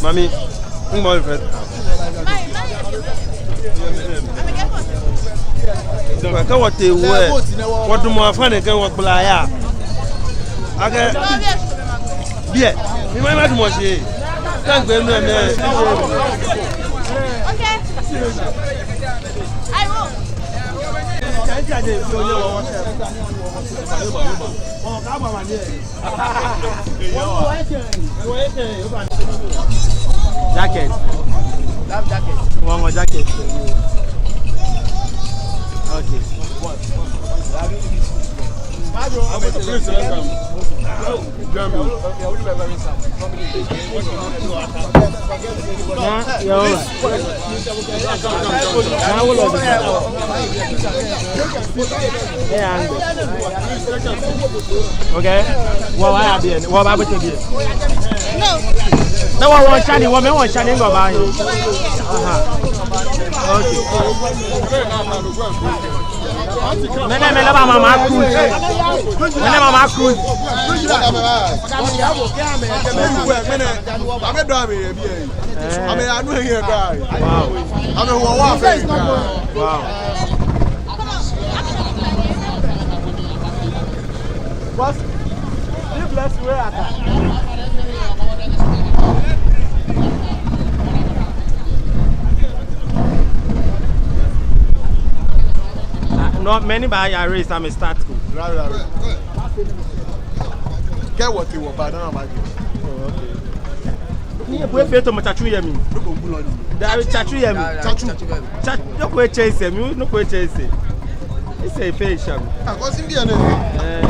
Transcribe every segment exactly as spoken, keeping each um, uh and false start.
Mami, n mɔ fɛ. Kɛ wɔtee wɔ, wɔdumɔ afã nɛɛ kɛ wɔgbala ya. Akɛ biɛ, mi ma ma dumɔ shi. Kɛ ŋgbɛ nu mɛ. Okay. I will. Jacket. Ŋɔŋɔ jacket. Okay. Naa, yoo. Naa, wolo. Ee, angbe. Okay. Wɔbaya biɛ, wɔbabote biɛ. No. Ni wɔ, wɔshɛ ni, wɔmɛi wɔshɛ ni ŋgɔ ba yi. Aha. Okay. Mɛnɛ, mɛnɛ ba mama cruise. Mɛnɛ mama cruise. Amɛdɔ amɛ yɛ biɛ. Ee. Amɛyanu yɛ daa. Wow. Amɛwɔ wɔ fɛɛ daa. Wow. Ah, no, mɛi ni baaya race amɛ start ko. Right, right, right. Kɛ wɔtee wɔba, no, no, no. Oh, okay. Ni ebo efee tamɔ tsatsu yɛ mli. Nɔ ko bulɔ ni. Daabi tsatsu yɛ mli. Tsatsu. Tsatsu. Nɔ ko etsɛ esɛɛ mli, nɔ ko etsɛ esɛɛ. Esɛɛ fɛɛ esha mli. Akɔsi biɛ nɛ. Ee.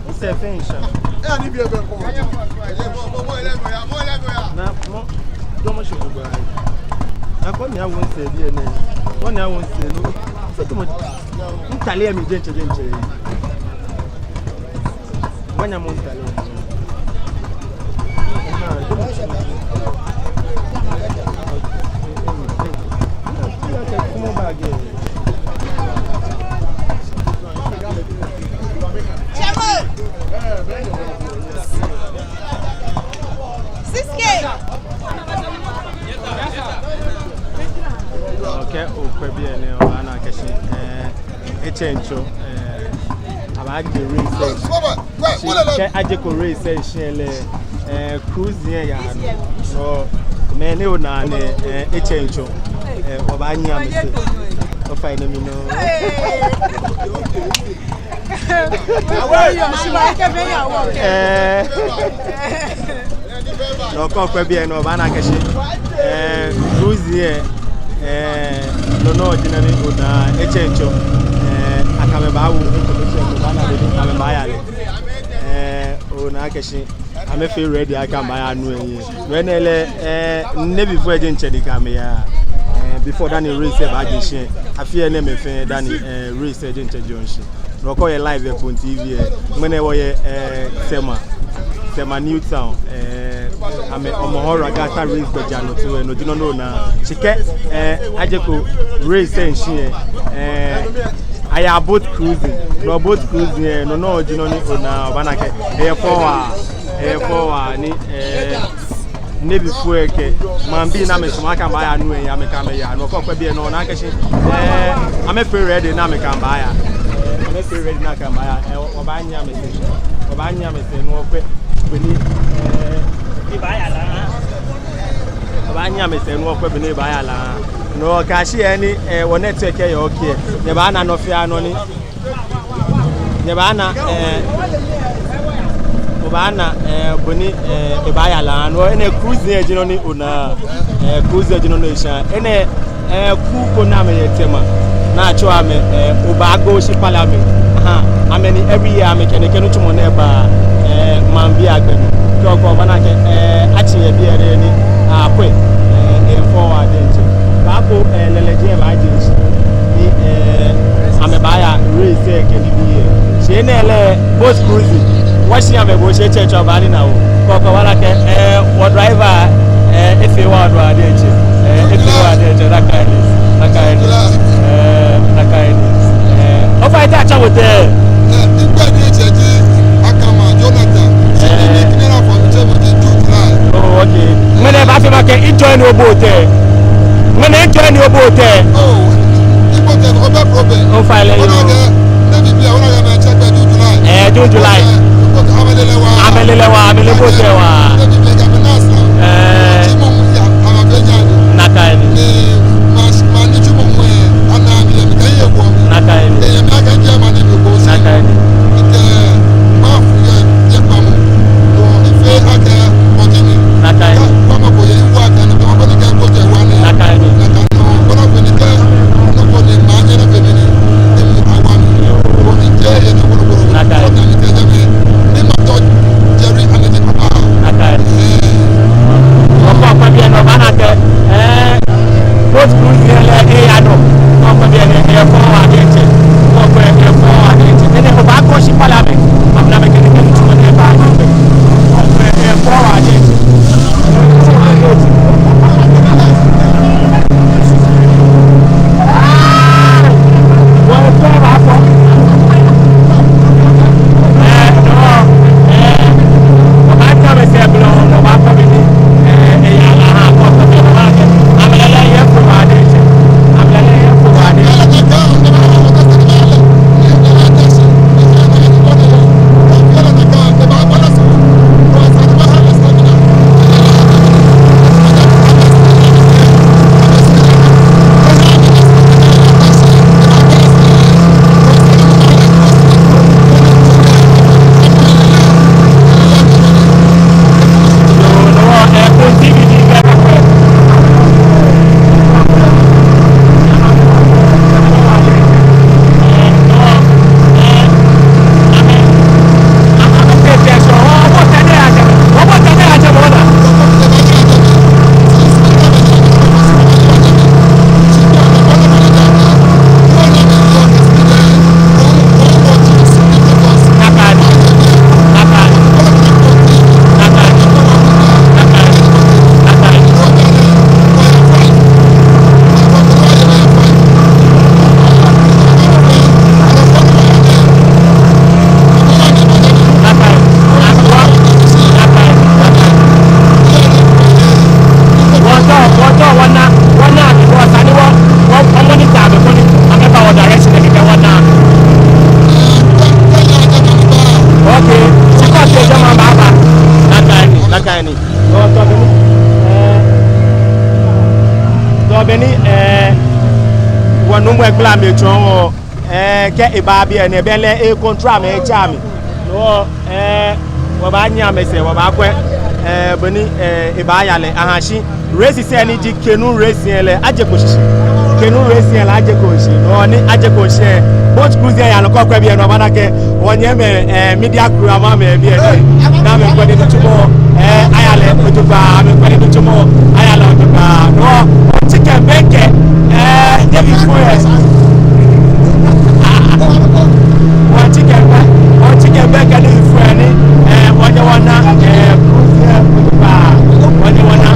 Esɛɛ fɛɛ esha mli. Ee, ani biɛ bɛ kɔ. Na mɔ, dɔmɔ shi gbogbo ayi. Akɔ ni awo esɛɛ biɛ nɛ. Kɔ ni awo esɛɛ nɔ. Fee tamɔ. Ntale yɛ mli diɛŋtsɛ diɛŋtsɛ. Wɔnyɛ mɔ ntale. Six K. Okay, okwɛ biɛ nɛɛ, obaana akɛ shi, eh, etsɛŋ tsɔ, eh, abaaje race lɛ. Shi kɛ ajeko race lɛ shishi lɛ, eh, cruise lɛ yaa nɔ. Mɛi ni onaa nɛɛ, eh, etsɛŋ tsɔ. Eh, obaanyiɛ amɛsɛɛ. Ofainɛ mi nɔ. Eh. Nɔ ko okwɛ biɛ nɛɛ, obaana akɛ shi, eh, cruise lɛ, eh, nɔ nɔŋŋ ji nɔ ni onaa etsɛŋ tsɔ. Eh, akɛ amɛ baawo information, obaana bɔ ni amɛbaaya lɛ. Eh, onaa akɛ shi amɛfee ready akɛ amɛbaaya nu eyi. Nɔ hewɔ lɛ, eh, navy fo lɛ diɛŋtsɛ ni kɛ amɛ yaa. Eh, before dani race lɛ baaje shishi. Afi nɛɛ mli fɛɛ dani, eh, race lɛ diɛŋtsɛ jeɔ shishi. Nɔ ko yɛ live yɛ Kpone T V lɛ. Ŋmɛnɛ wɔyɛ, eh, Tema. Tema New Town. Eh, amɛ Hɔmɔwɔ Regatta race gbɛjianɔtoo lɛ, no ji nɔ ni onaa. Shi kɛ, eh, ajeko race lɛ shishi lɛ, eh, aya boat cruising. No boat cruising lɛ, no nɔŋŋ ji nɔ ni onaa, obaana akɛ eyɛ fɛo waa, eyɛ fɛo waa ni, eh, navy fo lɛ kɛ maŋbii ni amɛsumɔɔ akɛ amɛbaaya nu eyi, amɛkɛ amɛ yaa. Nɔ ko okwɛ biɛ nɛɛ, onaa akɛ shi, eh, amɛfee ready ni amɛkɛ amɛ baaya. Amɛfee ready ni amɛkɛ amɛ baaya. Eh, obaanyiɛ amɛsɛɛ. Obaanyiɛ amɛsɛɛ ni okwɛ bɔ ni, eh, ebaaya lɛ. Obaanyiɛ amɛsɛɛ ni okwɛ bɔ ni ebaaya lɛ. Nɔ ko shi yɛ ni, eh, wɔ network lɛ yɛ okay lɛ, nyɛbaana nɔ fɛɛ nɔ ni. Nyɛbaana, eh, obaana, eh, bɔ ni, eh, ebaaya lɛ. No, enɛ cruise lɛ ji nɔ ni onaa, eh, cruise lɛ ji nɔ ni esha. Enɛ, eh, kuu ko ni amɛyɛ Tema. Ni atsɛɔ amɛ, eh, Obaago Shi Parliament. Aha, amɛ ni every year amɛkɛ nɛkɛ nitsumɔ nɛɛ baa, eh, maŋbii agbɛ mli. Kɛ okwɛ obaana akɛ, eh, atsĩ yɛ biɛ lɛ ni akwɛ, eh, efɔ wa diɛŋtsɛ. Baako, eh, lɛlɛ ji ebaaje shishi ni, eh, amɛbaaya race lɛ kɛ nibii lɛ. Shi enɛ lɛ boat cruising. Wɔshi amɛbo shi etsɛŋ tsɔ obaana nɔ ko. Kɛ okwɛ obaana akɛ, eh, wɔ driver, eh, efee wa diɛŋtsɛ. Eh, efee wa diɛŋtsɛ, nakai ni, nakai ni, eh, nakai ni. Eh, ofainɛ atswa bo tɛ. Ŋmɛnɛ ŋjoin ni obote. Ŋmɛnɛ ŋjoin ni obote. Oh, ibote, obɛ problem. Ofainɛ yoo. Ona akɛ, maybe bia, ona akɛ amɛtsɛ gbɛ June, July. Eh, June, July. Ibote, amɛle lɛ waa. Amɛle lɛ waa, amɛle bote waa. Maybe bia, amɛ nurse la. Eh. Tsi mɔ mu ya, amɛbɛ nyɛ. Nakai ni. Ni, ma, ma ni tsi mɔ mu, eh, ana mi, eh, mi ka ye wɔ. Nakai ni. Eh, mi akɛ jɛ ma ni mi ko si. Nakai ni. Ite, ma fu ye, ye kpamu. Nakai. Nakai. Nakai. Nakai. Okɔ kɔ biɛ nɔ obaana akɛ, eh, boat cruise lɛ eya nɔ. Okɔ kɔ biɛ nɔ, eh, fɔ wa diɛŋtsɛ. Okɔ kɔ, eh, fɔ wa diɛŋtsɛ. Enɛ obaakɔ shi parliament. Amɛna amɛkɛ nitsumɔ nɛɛ baa nɔ. Okɔ kɔ, eh, fɔ wa diɛŋtsɛ. Okay, because the German baba. Nakai ni, nakai ni. Tɔ, tɔ be ni, eh, tɔ be ni, eh, wɔnuumo ekpla mi tsɔɔ wɔ, eh, kɛ eba biɛ nɛɛ, belɛ econtrol amɛ, etsɛ amɛ. No, eh, wɔbaanyiɛ amɛsɛɛ, wɔbaakwɛ, eh, bɔ ni, eh, ebaaya lɛ, aha shi. Race sɛɛ ni ji canoe race lɛ, ajeko shishi. Canoe race lɛ, ajeko shishi. No ni ajeko shishi. Boat cruise lɛ yaa nɔ, okɔ kɔ biɛ nɔ obaana akɛ wɔnyɛmimɛi, eh, media crew amɛ biɛ nɛɛ. Ni amɛkwɛ ni nitsumɔ, eh, aya lɛ ojogbaŋŋ, amɛkwɛ ni nitsumɔ aya lɛ ojogbaŋŋ. No, wɔtsi kɛ bɛŋkɛ, eh, David Foye. Wɔtsi kɛ bɛ, wɔtsi kɛ bɛŋkɛ David Foye ni, eh, wɔnyɛ wɔna, eh, cruise lɛ ojogbaŋŋ. Wɔnyɛ wɔna.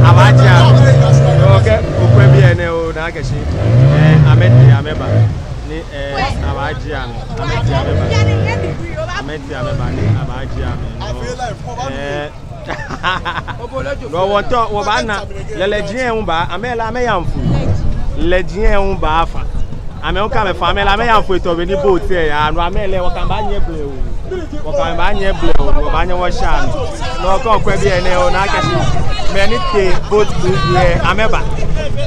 Abaji, abaji. Okay, okwɛ biɛ nɛɛ, ona akɛ shi, eh, amɛtee amɛba. Ni, eh, abaji amɛ. Amɛtee amɛba. Amɛtee amɛba ni abaji amɛ. Eh, no wɔtɔ, wɔbaana. Lɛ lɛji lɛ hu ba, amɛ lɛ amɛyaafo. Lɛji lɛ hu ba fa. Amɛ hu kɛ amɛfa, amɛ lɛ amɛyaafo etɔ be ni boat lɛ yaa. No amɛ lɛ, wɔkɛ amɛ baanyiɛ blɛoo. Wɔkɛ amɛ baanyiɛ blɛoo, wɔbaanyɛ wɔsha amɛ. No kɛ okwɛ biɛ nɛɛ, ona akɛ shi mɛi ni tee boat cruise lɛ, amɛba.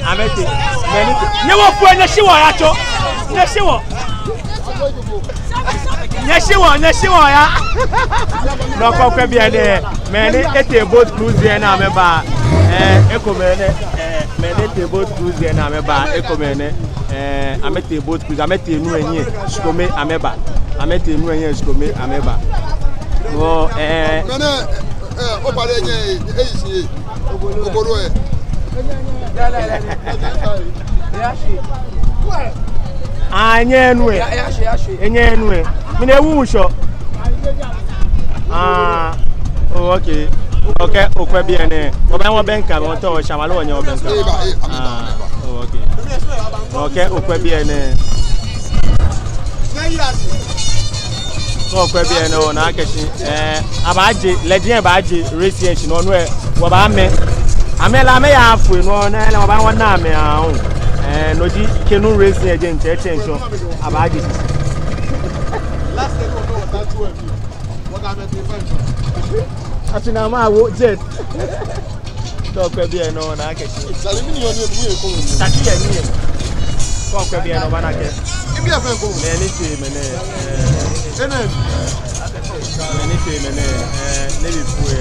Amɛtee. Mɛi ni tee. Nyɛ wɔfo, nyɛshi wɔya tso. Nyɛshi wɔ. Nyɛshi wɔ, nyɛshi wɔya. No kɛ okwɛ biɛ nɛɛ, mɛi ni etee boat cruise lɛ ni amɛba. Eh, ekomɛi nɛ. Eh, mɛi ni etee boat cruise lɛ ni amɛba. Ekomɛi nɛ. Eh, amɛtee boat cruise, amɛtee nu lɛ hiɛ, shikome amɛba. Amɛtee nu lɛ hiɛ, shikome amɛba. Wɔ, eh. Nana, eh, opa lɛ nyɛ, eh, eyi si, eh. Obolo, eh. Ah, nyɛ nu lɛ. Enyɛ nu lɛ. Mɛni ewu shɔ? Ah, oh, okay. Okay, okwɛ biɛ nɛɛ. Wɔbaanyɛ wɔbɛŋkɛ amɛ, wɔtɔ wɔsha amɛ aloo wɔnyɛ wɔbɛŋkɛ amɛ? Ah, oh, okay. Okay, okwɛ biɛ nɛɛ. Kɛ okwɛ biɛ nɛɛ, ona akɛ shi, eh, abaaje, lɛji lɛ baaje race lɛ shi no, no lɛ, wɔbaamɛ. Amɛ lɛ amɛyaafo no, no lɛ, wɔbaanyɛ wɔna amɛ aahu. Eh, no ji kɛ nu race lɛ je ntsɛ tsɛ nshɔ, abaaje shishi. Afi na ma wo jet. Kɛ okwɛ biɛ nɛɛ, ona akɛ shi. Saki yɛ ni yɛ. Kɛ okwɛ biɛ nɛɛ, obaana akɛ mɛi ni tee mɛi nɛɛ, eh, mɛi ni tee mɛi nɛɛ, eh, ni bi fu lɛ.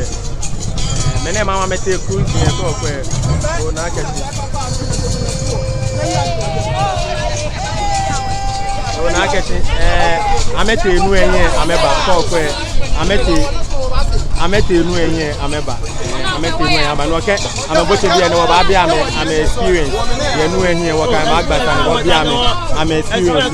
Eh, mɛi nɛɛ amɛ hu amɛtee cruise lɛ, kɛ okwɛ. Ona akɛ shi. Ona akɛ shi, eh, amɛtee nu lɛ hiɛ amɛba, kɛ okwɛ. Amɛtee, amɛtee nu lɛ hiɛ amɛba. Eh, amɛtee nu lɛ hiɛ amɛba. No kɛ amɛbote biɛ nɛɛ, wɔbaabi amɛ, amɛ experience yɛ nu lɛ hiɛ, wɔkɛ amɛ agba sane, wɔbi amɛ, amɛ experience.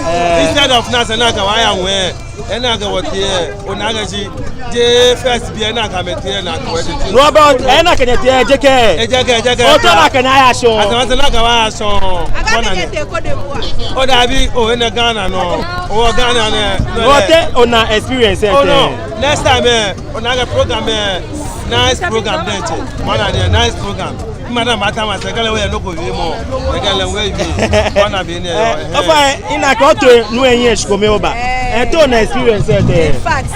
Eh. Instead of na sɛ na ka wa ya wɛ. Ena akɛ wɔtee, ona akɛ shi jeee first biɛ ni akɛ amɛtee, ena akɛ wɔtee. No, but ena akɛ nyɛtee, jekɛ. Ejekɛ, ejekɛ. Otɔ na akɛ nyɛya shɔŋŋ. Asa, asa na akɛ wɔya shɔŋŋ. Bɔ ni nyɛ. O dabi, o ena Ghana nɔ. O Ghana nɛ. Wɔtee, ona experience lɛ. Oh no. Next time, eh, ona akɛ program, eh, nice program diɛŋtsɛ. Mana ni nice program. Madam, bata ma sɛ kɛlɛ wɛ nɔ ko wiemɔ. Kɛlɛ wɛ wie. Mana bi ni. Eh, ofainɛ, ena akɛ otee nu lɛ hiɛ shikome oba. Eh, te ona experience lɛ tɛŋŋ? In fact,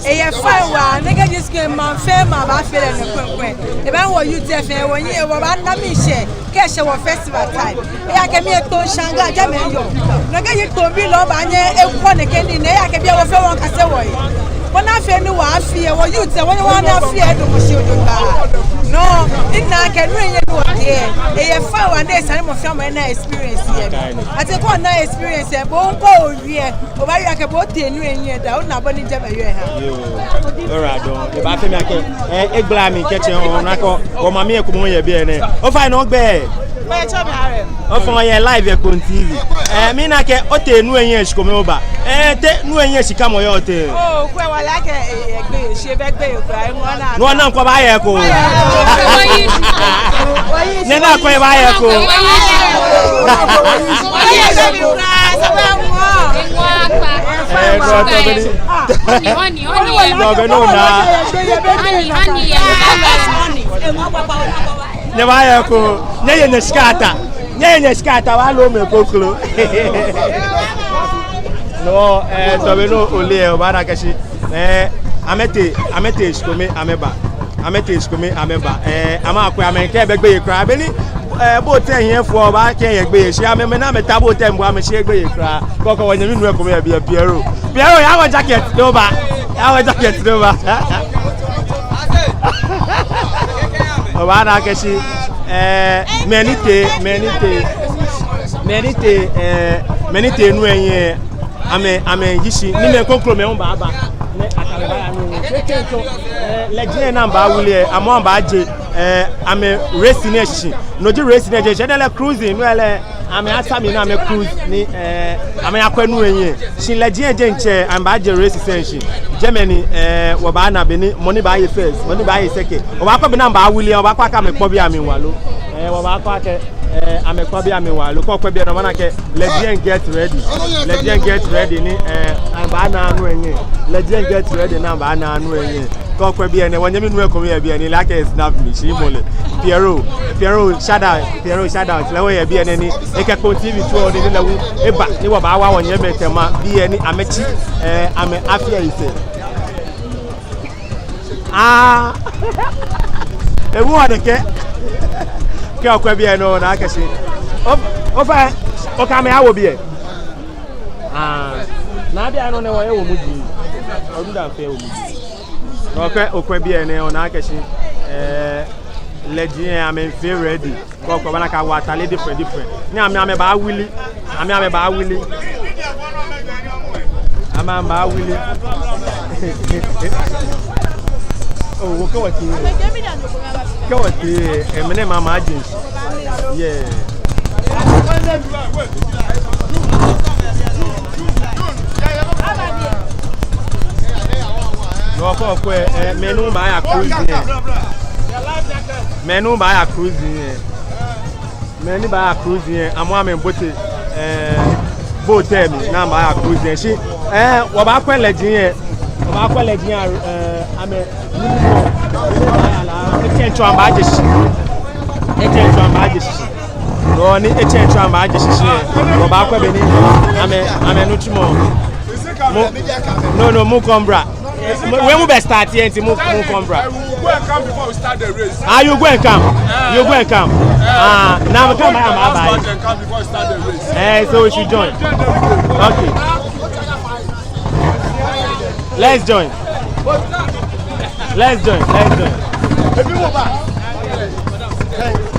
eyɛ fine waa, nɛkɛ ji sukuu maŋ fɛɛ maŋ baafee lɛ nɔ kwɛmkwɛm. Ebaaha wɔ youth lɛ fɛɛ, wɔnyiɛ, wɔbaana miishɛɛ, kɛ eshɛ wɔ festival time. Eya kɛ mi eto shanga jɛmɛ yɔɔ. Nɛkɛ ji tobi lɛ baanyɛ ekwɔ nɛkɛ nii nɛɛ, eya kɛ biɛ wɔ fɛɛ wɔkase wɔhe. Bɔ ni afee ni wɔfee lɛ, wɔ youth lɛ, wɔnyɛ wɔna afee lɛ, edamɔ shi jogbaŋŋ. No, ena akɛ nu lɛ hiɛ ni wɔtee. Eyɛ fine waa ni esa ni mɔ fɛɛ mɔ ena experience yɛ. Ate kɛ ona experience yɛ, bo ŋkɔ owie, obaawie akɛ bo otee nu enyiɛ daa, ona bɔ ni jɛmɛ yɔɔ ha. Yoo, ora dɔŋŋ, ebaafee mi akɛ, eh, egbala mi kɛtsɛ ɔ, ona akɛ, wɔmami ekomɛi yɛ biɛ nɛɛ. Ofainɛ ogbɛi? Mɛɛ tsɔ mi are. Ofainɛ oyɛ live yɛ Kpone T V. Eh, mina akɛ otee nu enyiɛ shikome oba. Eh, te nu enyiɛ shikamɔ yɔɔ tɛŋŋ? Oh, kwɛ wala akɛ, eh, eh, gbeyei, shi ebɛ gbeyei kwraa, eŋɔɔ naa. Nɔ ni ŋkɔ baayeko. Nɔ ni ŋkɔ baayeko. Eh, nɔ tɔ bɛ ni. Nɔ bɛ nɔ naa. Nyɛbaayeko. Nyɛye nyɛshika ata. Nyɛye nyɛshika ata, wɔloo mɛi kroko. No, eh, tɔ bɛ ni ole, obaana akɛ shi, eh, amɛtee, amɛtee shikome amɛba. Amɛtee shikome amɛba. Eh, amɛkwɛ, amɛkɛɛ ebɛ gbeyei kwraa. Beni, eh, bo otee hiɛ fɔ, obaakɛɛ eyɛ gbeyei. Shi amɛ, mɛi ni amɛta bo otee mbo, amɛshi gbeyei kwraa. Kɔkɔ wɔnyɛmi nuu ekomɛi yɛ biɛ, Piero. Piero, ya wɔ jacket ni oba. Ya wɔ jacket ni oba. Obaana akɛ shi, eh, mɛi ni tee, mɛi ni tee, mɛi ni tee, eh, mɛi ni tee nu enyiɛ, amɛ, amɛyi shi, ni mɛi krokomɛi hu baaba. Ni akɛ amɛ baaya nu. Kɛkɛ nɔ, eh, lɛji lɛ ni amɛbaawuli lɛ, amɛ hu amɛbaaje, eh, amɛ race nɛɛ shishi. No ji race nɛɛ jeŋ, shi enɛ lɛ cruising, no lɛ, amɛyatsa mli ni amɛ cruise ni, eh, amɛyakwɛ nu enyiɛ. Shi lɛji lɛ diɛŋtsɛ, amɛbaaje race sɛɛ shishi. Jɛmɛ ni, eh, wɔbaana bɔ ni, mɔ ni baaye first, mɔ ni baaye second. Wɔbaakwɛ bɔ ni amɛbaawuli, wɔbaakwɛ akɛ amɛkpɔ biɛ amli waa lo. Eh, wɔbaakwɛ akɛ, eh, amɛkpɔ biɛ amli waa lo. Kɛ okwɛ biɛ nɛɛ, obaana akɛ lɛji lɛ get ready. Lɛji lɛ get ready ni, eh, amɛbaana nu enyiɛ. Lɛji lɛ get ready ni amɛbaana nu enyiɛ. Kɛ okwɛ biɛ nɛɛ, wɔnyɛmi nuu ekomɛi yɛ biɛ ni, like, snap mi, shi mɔ lɛ. Piero, Piero, shout out, Piero, shout out. Lɛ hu eyɛ biɛ nɛɛ ni, ekɛ Kpone T V tsuɔ nii ni lɛ hu eba, ni wɔbaawa wɔnyɛmimɛi Tema biɛ ni amɛtsi, eh, amɛ afi lɛ sɛɛ. Ah. Ewu wɔdɛkɛ. Kɛ okwɛ biɛ nɛɛ, ona akɛ shi. O, ofainɛ, okɛ amɛ awo biɛ. Ah, naa biɛ nɔ nɛɛ wɔ ewo muji. Odu da fɛɛ ewo muji. Okwɛ, okwɛ biɛ nɛɛ, ona akɛ shi, eh, lɛji lɛ amɛfee ready. Kɛ okwɛ obaana akɛ awo atade different, different. Ni amɛ, amɛbaawuli. Amɛ, amɛbaawuli. Amɛ, amɛbaawuli. Oh, kɛ wɔtee. Kɛ wɔtee, eh, mɛnɛ mama agency. Yeah. No, kɛ okwɛ, eh, mɛi ni baaya cruise nɛɛ. Mɛi ni baaya cruise nɛɛ. Mɛi ni baaya cruise lɛ, amɛ, amɛbote, eh, boat lɛ mli, ni amɛbaaya cruise lɛ. Shi, eh, wɔbaakwɛ lɛji lɛ, wɔbaakwɛ lɛji lɛ, eh, amɛ, etsɛŋ tsɔ amɛbaaje shishi. Etsɛŋ tsɔ amɛbaaje shishi. No ni etsɛŋ tsɔ amɛbaaje shishi lɛ, wɔbaakwɛ bɔ ni, amɛ, amɛnitsumɔ. Mo, no, no, mɔ ko bra. When we be start here, nti mɔ, mɔ ko bra. We will go and come before we start the race. Ah, you go and come. You go and come. Ah, now we come by, I'm by. And come before we start the race. Eh, so we should join. Okay. Let's join. Let's join. Let's join.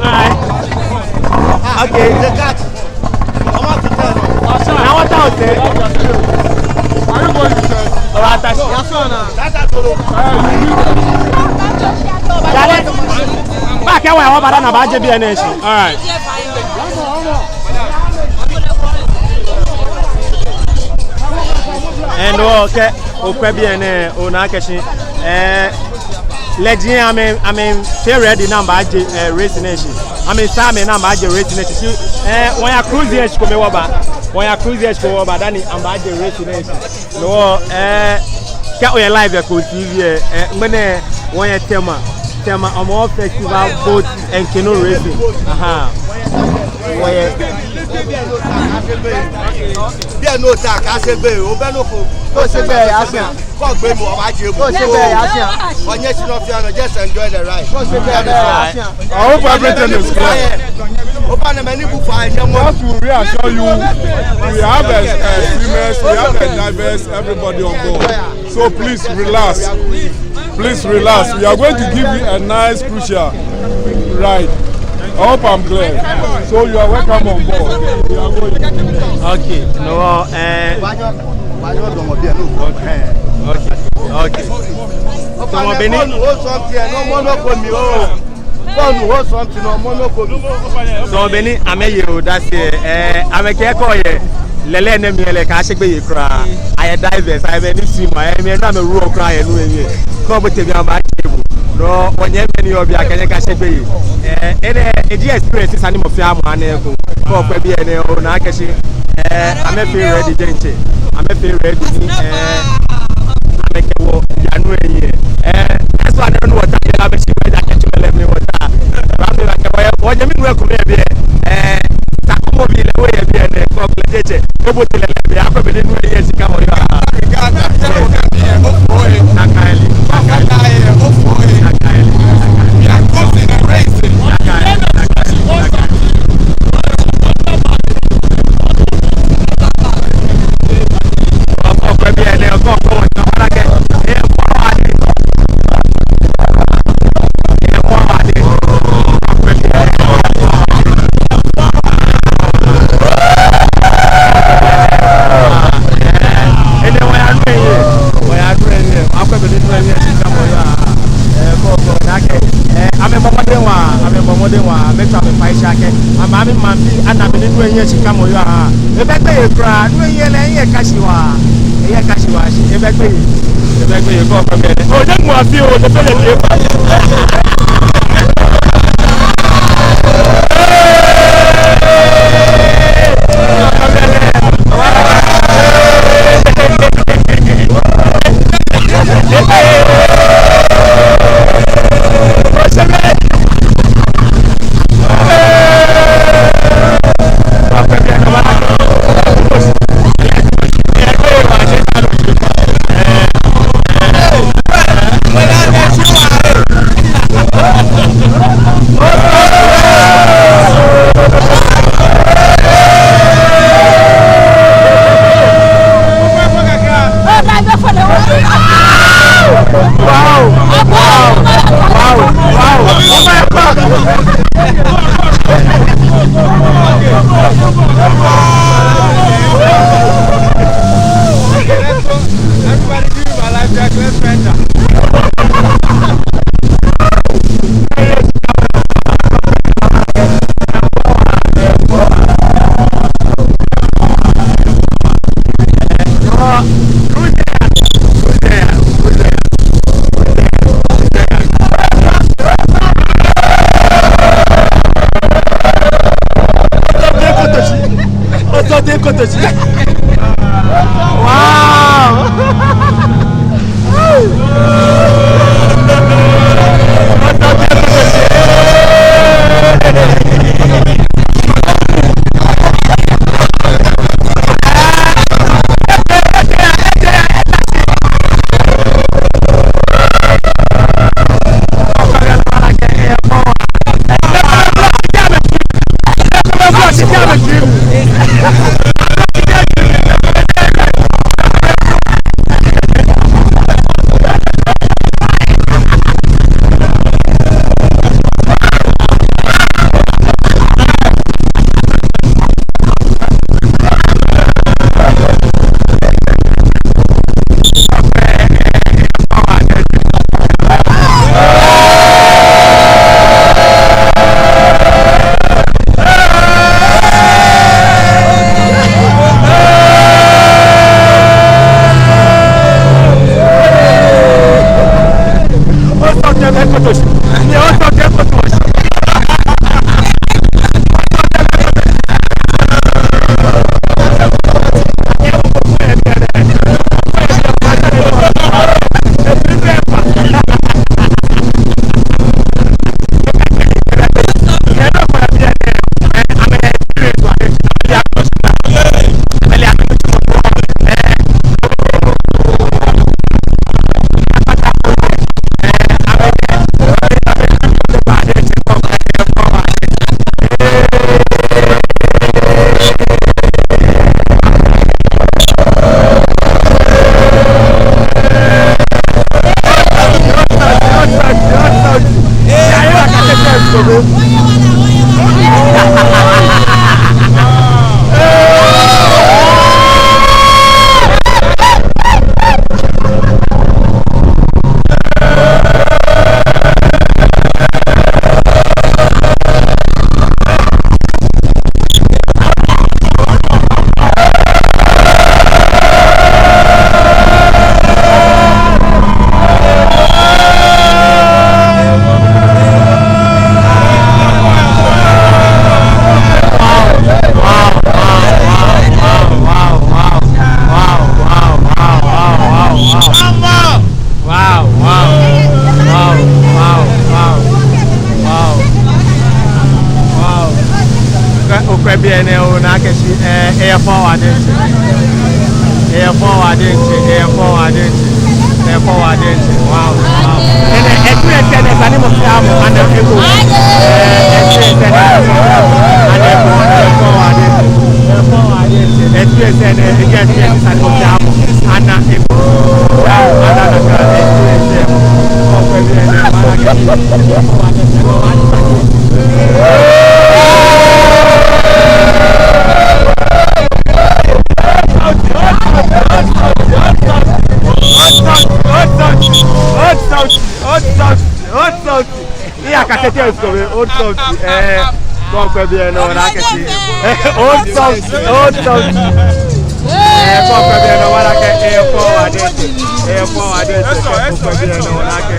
Alright. Okay, the catch. I want to tell you. Now what I say? Are you going to tell? Alright, that's. That's all now. That's all. Jale. Back here, where our brother na baje B N H. Alright. And okay, okwɛ biɛ nɛɛ, ona akɛ shi, eh, lɛji lɛ amɛ, amɛfee ready ni amɛbaaje, eh, race nɛɛ shishi. Amɛsaa amɛ ni amɛbaaje race nɛɛ shishi. Eh, wɔya cruise lɛ shikome wɔba. Wɔya cruise lɛ shikome wɔba dani amɛbaaje race nɛɛ shishi. No, eh, kɛ oyɛ live yɛ Kpone T V lɛ, eh, ŋmɛnɛ wɔyɛ Tema. Tema Hɔmɔwɔ Festival Boat and Canoe Racing. Aha. Wɔyɛ. Biɛ nɔ ta kɛ se gbɛ, obɛ nɔ ko. Kɛ se gbɛ, ya se. Kɛ gbɛ mɔ, obaaje mɔ. Kɛ se gbɛ, ya se. Onyɛ shi nɔ fɛɛ nɔ, just enjoy the ride. Kɛ se gbɛ, ya se. I hope everything is clear. Obaa nɛɛ mɛni bu fa nyɛ mɔ. Just to reassure you, we have a, a swimmers, we have a divers, everybody on board. So please relax. Please relax. We are going to give you a nice cruise ride. I hope I'm clear. So you are welcome on board. We are going. Okay. No, eh. Okay. Okay. Tamɔ bɔ ni. Tamɔ bɔ ni amɛye odase, eh, amɛkɛ kɔ yɛ lɛlɛ nɛɛ mli lɛ, kaashe gbeyei kwraa. Ayɛ divers, ayɛ mɛi ni swim, ayɛ mɛi ni amɛrow kwraa yɛ nu lɛ mli. Kɛ obote biɛ abatsɛ bo. No, wɔnyɛmimɛi ni yɔɔ biɛ, akɛ nyɛkashe gbeyei. Eh, enɛ, eji experience sane ni mɔ fɛɛ mɔ ana eko. Kɛ okwɛ biɛ nɛɛ, ona akɛ shi, eh, amɛfee ready diɛŋtsɛ. Amɛfee ready ni, eh, amɛkɛ wɔ yaa nu lɛ mli. Eh, that's why nɛɛ nɔ wɔta biɛ, amɛshi biɛ, ja kɛ tsu lɛ mli wɔta. Ba mi ba kɛ wɔyɛ, wɔnyɛmi nuu ko yɛ biɛ. Eh, Takumo bi lɛ, oyɛ biɛ nɛɛ, kɛ okwɛ diɛŋtsɛ. Obote lɛlɛ biɛ, akwɛ bɔ ni nu lɛ yɛ shikamɔ yɔɔ. Nakai lɛ, nakai lɛ. Nakai lɛ, nakai lɛ. Enɛ wɔyaa nu lɛ mli, wɔyaa nu lɛ mli, akwɛ bɔ ni nu lɛ yɛ shikamɔ yɔɔ. Eh, kɔ, kɔ, nakai. Eh, amɛbɔ mɔdɛŋ waa, amɛbɔ mɔdɛŋ waa, amɛtswa amɛfai shi akɛ amɛ, amɛ maŋbii ana bɔ ni nu lɛ yɛ shikamɔ yɔɔ. Ebɛ gbeyei kwraa, nu lɛ lɛ, eyɛ kashi waa, eyɛ kashi waa shi, ebɛ gbeyei, ebɛ gbeyei, kɔ, kɔ, bɛ. O, nyɛ ŋua fi o, ne fɛɛ lɛ fi e pa. Everybody give me my life jacket, let's enter. Wow! Efɔ wɔ diɛŋtsɛ, efɔ wɔ diɛŋtsɛ, efɔ wɔ diɛŋtsɛ. Wow, wow. Enɛ, experience nɛɛ, sane ni mɔ fɛɛ mɔ ana ewo. Eh, experience nɛɛ, ana ewo, efɔ wɔ diɛŋtsɛ, efɔ wɔ diɛŋtsɛ. Experience nɛɛ, ekɛ experience, sane ni mɔ fɛɛ mɔ ana ewo. Wow, ana, ana, experience. Old South, Old South, Old South, Old South. Iya, cassette is coming. Old South, eh, kɛ okwɛ biɛ nɔ, ona akɛ shi. Eh, Old South, Old South. Eh, kɛ okwɛ biɛ nɔ, ona akɛ, eh, efɔ wɔ diɛŋtsɛ. Eh, efɔ wɔ diɛŋtsɛ, kɛ okwɛ biɛ nɔ, ona akɛ.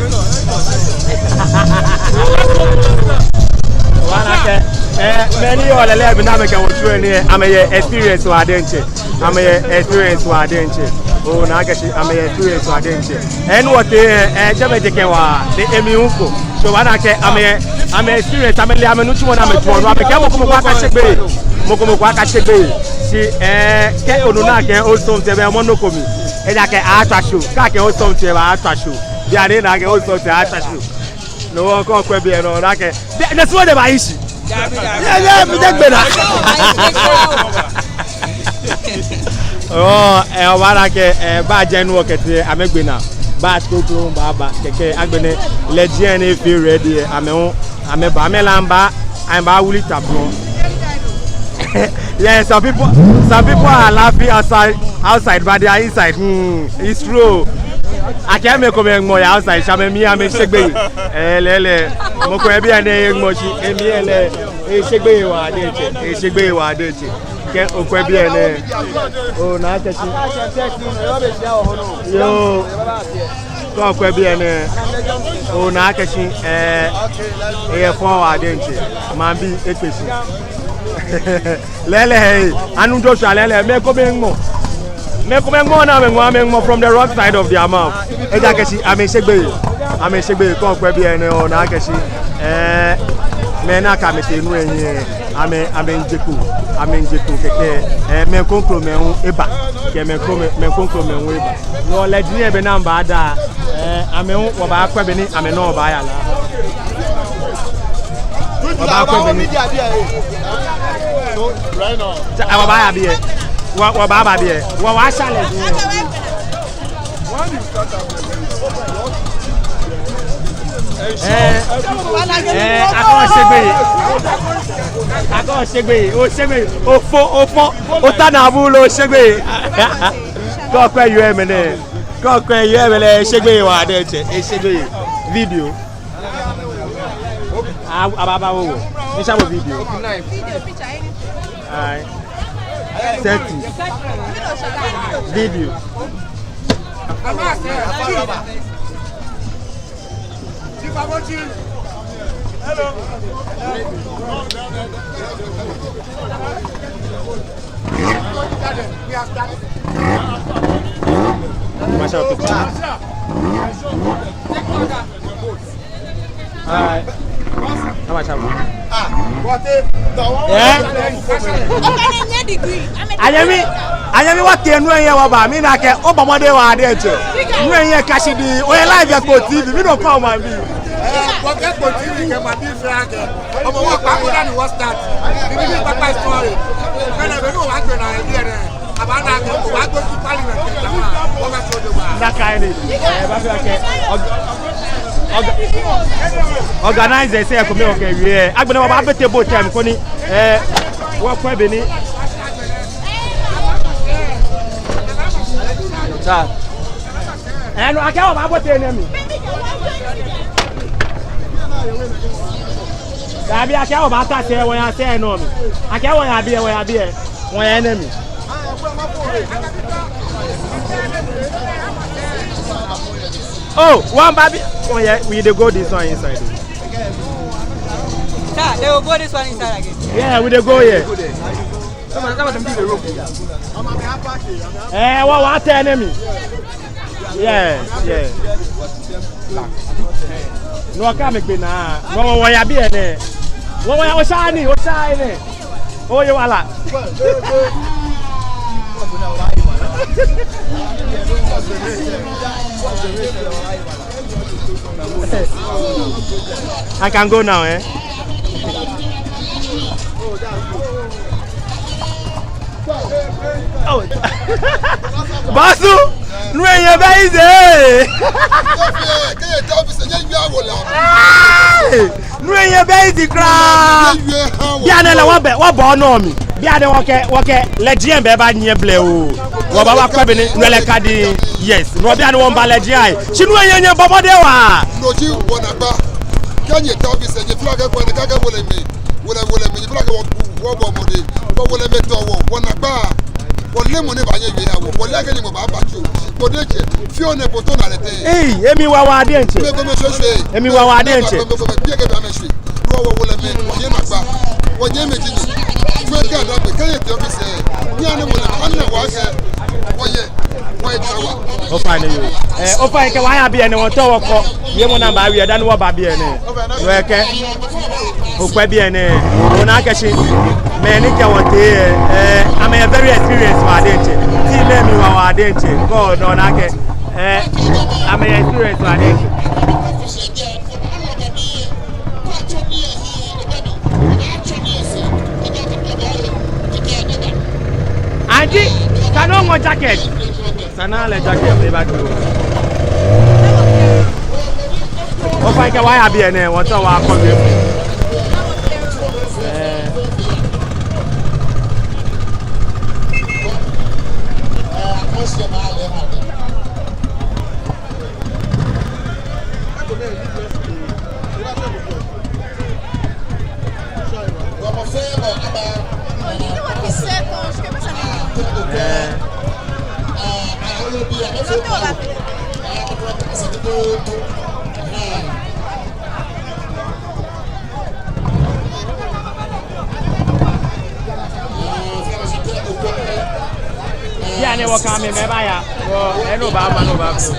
Ona akɛ, eh, mɛi ni yɔɔ lɛlɛ biɛ nɛɛ, amɛkɛ wɔ tsuɔ nii, amɛyɛ experience wɔ diɛŋtsɛ. Amɛyɛ experience wɔ diɛŋtsɛ. Ona akɛ shi amɛyɛ experience wɔ diɛŋtsɛ. Enɛ wɔtee, eh, jɛmɛ jekɛ wa, ni emli hu ko. So, ona akɛ amɛyɛ, amɛ experience, amɛle amɛnitsumɔ ni amɛtsuɔ nɔ, amɛkɛɛ mɔ ko mɔ ko akashɛ gbeyei. Mɔ ko mɔ ko akashɛ gbeyei. Shi, eh, kɛ onu ni akɛ Old South lɛ bɛ mɔ nɔ ko mli. Ejaakɛ atswa show. Kɛ akɛ Old South lɛ bɛ atswa show. Bianɛ ni akɛ Old South lɛ atswa show. No hewɔ kɛ okwɛ biɛ nɔ, ona akɛ. Biɛ, ne suɔ de ba ishi. Yɛ, yɛ, mi de gbɛ naa. Oh, eh, ona akɛ, eh, ba jɛ nɔ kɛtee, amɛgbe naa. Ba kroko baaba, kɛkɛ agbɛnɛ, lɛ diɛŋtsɛ ni feel ready, eh, amɛ hu, amɛba, amɛla mba, amɛba wuli ta bro. Yeah, some people, some people are laughing outside, outside, but they are inside. Hmm, it's true. Akɛ mɛi komɛi ŋmɔ yɛ outside, shi amɛmli amɛshɛ gbeyei. Eh, lɛɛlɛŋ. Mɔ ko yɛ biɛ ni eŋmɔ shi, emli lɛ. Eshɛ gbeyei waa diɛŋtsɛ, eshɛ gbeyei waa diɛŋtsɛ. Kɛ okwɛ biɛ nɛɛ. Ona akɛ shi. Yoo. Kɛ okwɛ biɛ nɛɛ. Ona akɛ shi, eh, eyɛ fɔŋ waa diɛŋtsɛ. Maŋbii ekpe shi. Lɛɛlɛŋ, eh, anu Joshua lɛɛlɛŋ, mɛi komɛi ŋmɔ. Mɛi komɛi ŋmɔ ni amɛŋmɔ, amɛŋmɔ from the wrong side of their mouth. Ejaakɛ shi, amɛshɛ gbeyei. Amɛshɛ gbeyei, kɛ okwɛ biɛ nɛɛ, ona akɛ shi, eh, mɛi ni akɛ amɛtee nu lɛ hiɛ, amɛ, amɛmiije kpo, amɛmiije kpo kɛkɛ, eh, mɛi krokomɛi hu eba, kɛ mɛi kroko, mɛi krokomɛi hu eba. No lɛ diɛŋtsɛ be ni amɛbaada, eh, amɛ hu, wɔbaakwɛ bɔ ni amɛnɔ baaya lɛ. Wɔbaakwɛ bɔ ni. Sa, wɔbaaya biɛ. Wɔ, wɔbaaba biɛ. Wɔ, wɔsha lɛ. Eh, eh, akɛ oshɛ gbeyei. Akɛ oshɛ gbeyei. Oshɛ gbeyei. Ofo, ofo. Ota naabu lɛ oshɛ gbeyei. Kɛ okwɛ yoo lɛ mɛni. Kɛ okwɛ yoo lɛ mɛni. Eshɛ gbeyei waa diɛŋtsɛ. Eshɛ gbeyei. Video. A, abaaba wo. Ni sha bo video. Ai. Thirty. Video. Hello. Masha Allah. Alright. How much am I? Eh? Anyɛmi, anyɛmi wɔtee nu lɛ hiɛ wɔba, mina akɛ, obɔ mɔdɛŋ waa diɛŋtsɛ. Nu lɛ hiɛ kashi di, oyɛ live yɛ Kpo T V, mi nɔ kɔ maŋbii. Eh, wɔkɛ Kpo T V kɛ maŋbii fɛɛ akɛ. Ɔmɔ wɔ kpa ko dani wɔ start. Bibii kpakpa story. Mɛni be ni wɔbaagbe naa yɛ biɛ nɛɛ. Abaana akɛ, wɔbaagbo to parliament kɛ jama. Wɔbaato jogbaŋŋ. Nakai ni. Eh, baafee akɛ. Org-, org-, organizers lɛ kome okɛ wie. Agbɛnɛ wɔbaabote bo time koni. Eh, wɔkwɛ bɔ ni. Sa. Eh, no akɛ wɔbaabote nɛɛ mli. Dabi akɛ wɔbaata sɛɛ, wɔya sɛɛ nɔ mli. Akɛ wɔya biɛ, wɔya biɛ. Wɔya nɛɛ mli. Oh, one baby. Oh yeah, we dey go this one inside. Sir, they will go this one inside again. Yeah, we dey go here. Eh, wɔ, wɔtee nɛɛ mli. Yeah, yeah. No, akɛ amɛgbe naa. No, wɔ, wɔya biɛ nɛɛ. Wɔ, wɔya, osha ni, osha nɛɛ. Oye wala. I can go now, eh? Oh. Boss, nu lɛ nyɛbɛ easy. Hey! Nu lɛ nyɛbɛ easy kwraa. Bianɛ lɛ wɔbɛ, wɔbɛ onɔ mli. Bianɛ wɔkɛ, wɔkɛ legend bɛ baanyiɛ blɛoo. Wɔbaakwɛ bɔ ni nu lɛ ka di. Yes. No bianɛ wɔmiiba legend ai. Shi nu lɛ nyɛ, nyɛbɔ mɔdɛŋ waa. No ji wɔnaagba. Kɛ nyɛtao bi sɛɛ, nyɛfee lɛ akɛ wɔnaagba kɛ wɔle mli. Wɔle, wɔle mli, nyɛfee lɛ akɛ wɔ, wɔbɔ mɔdɛŋ. Wɔle mli tɔ wɔ, wɔnaagba. Wɔle mɔ ni baanyɛ ewie aha wɔ. Wɔle akɛ ni mɔ baaba tso. Bo diɛŋtsɛ, fioo nɛ bo too naa lɛ tɛŋŋ? Ei, emli wa waa diɛŋtsɛ. Mɛɛ ko mɛɛ shweshwe. Emli wa waa diɛŋtsɛ. Mɛɛ ko mɛɛ, biɛ kɛ biɛ amɛshwe. Wɔ, wɔ, wɔle mli, wɔyɛ naagba. Wɔnyɛmimɛi ji nyɛ. Fɛɛ kɛ ada gbɛ, kɛ nyɛtao bi sɛɛ. Nyɛhaa ni wɔle, ani wɔkɛ. Wɔyɛ, wɔyɛ tawa. Ofainɛ yoo. Eh, ofainɛ kɛ wɔya biɛ nɛɛ wɔtao wɔkɔ. Yɛ mɔ ni baawie dani wɔba biɛ nɛɛ. Wɛ kɛ. Okwɛ biɛ nɛɛ, ona akɛ shi mɛi ni kɛ wɔ tee, eh, amɛyɛ very experienced waa diɛŋtsɛ. Ti mɛi mli wa waa diɛŋtsɛ. Kɛ ona akɛ, eh, amɛyɛ experienced waa diɛŋtsɛ. Auntie, can I ŋɔ jacket? Esa ni ale jacket lɛ aba kɛ wɔ. Ofainɛ kɛ wɔya biɛ nɛɛ, wɔtao wɔkɔ biɛ. Eh. Bianɛ wɔkɛ amɛ mɛi baaya. Wɔ, enɔ ba ma nɔ ba ko.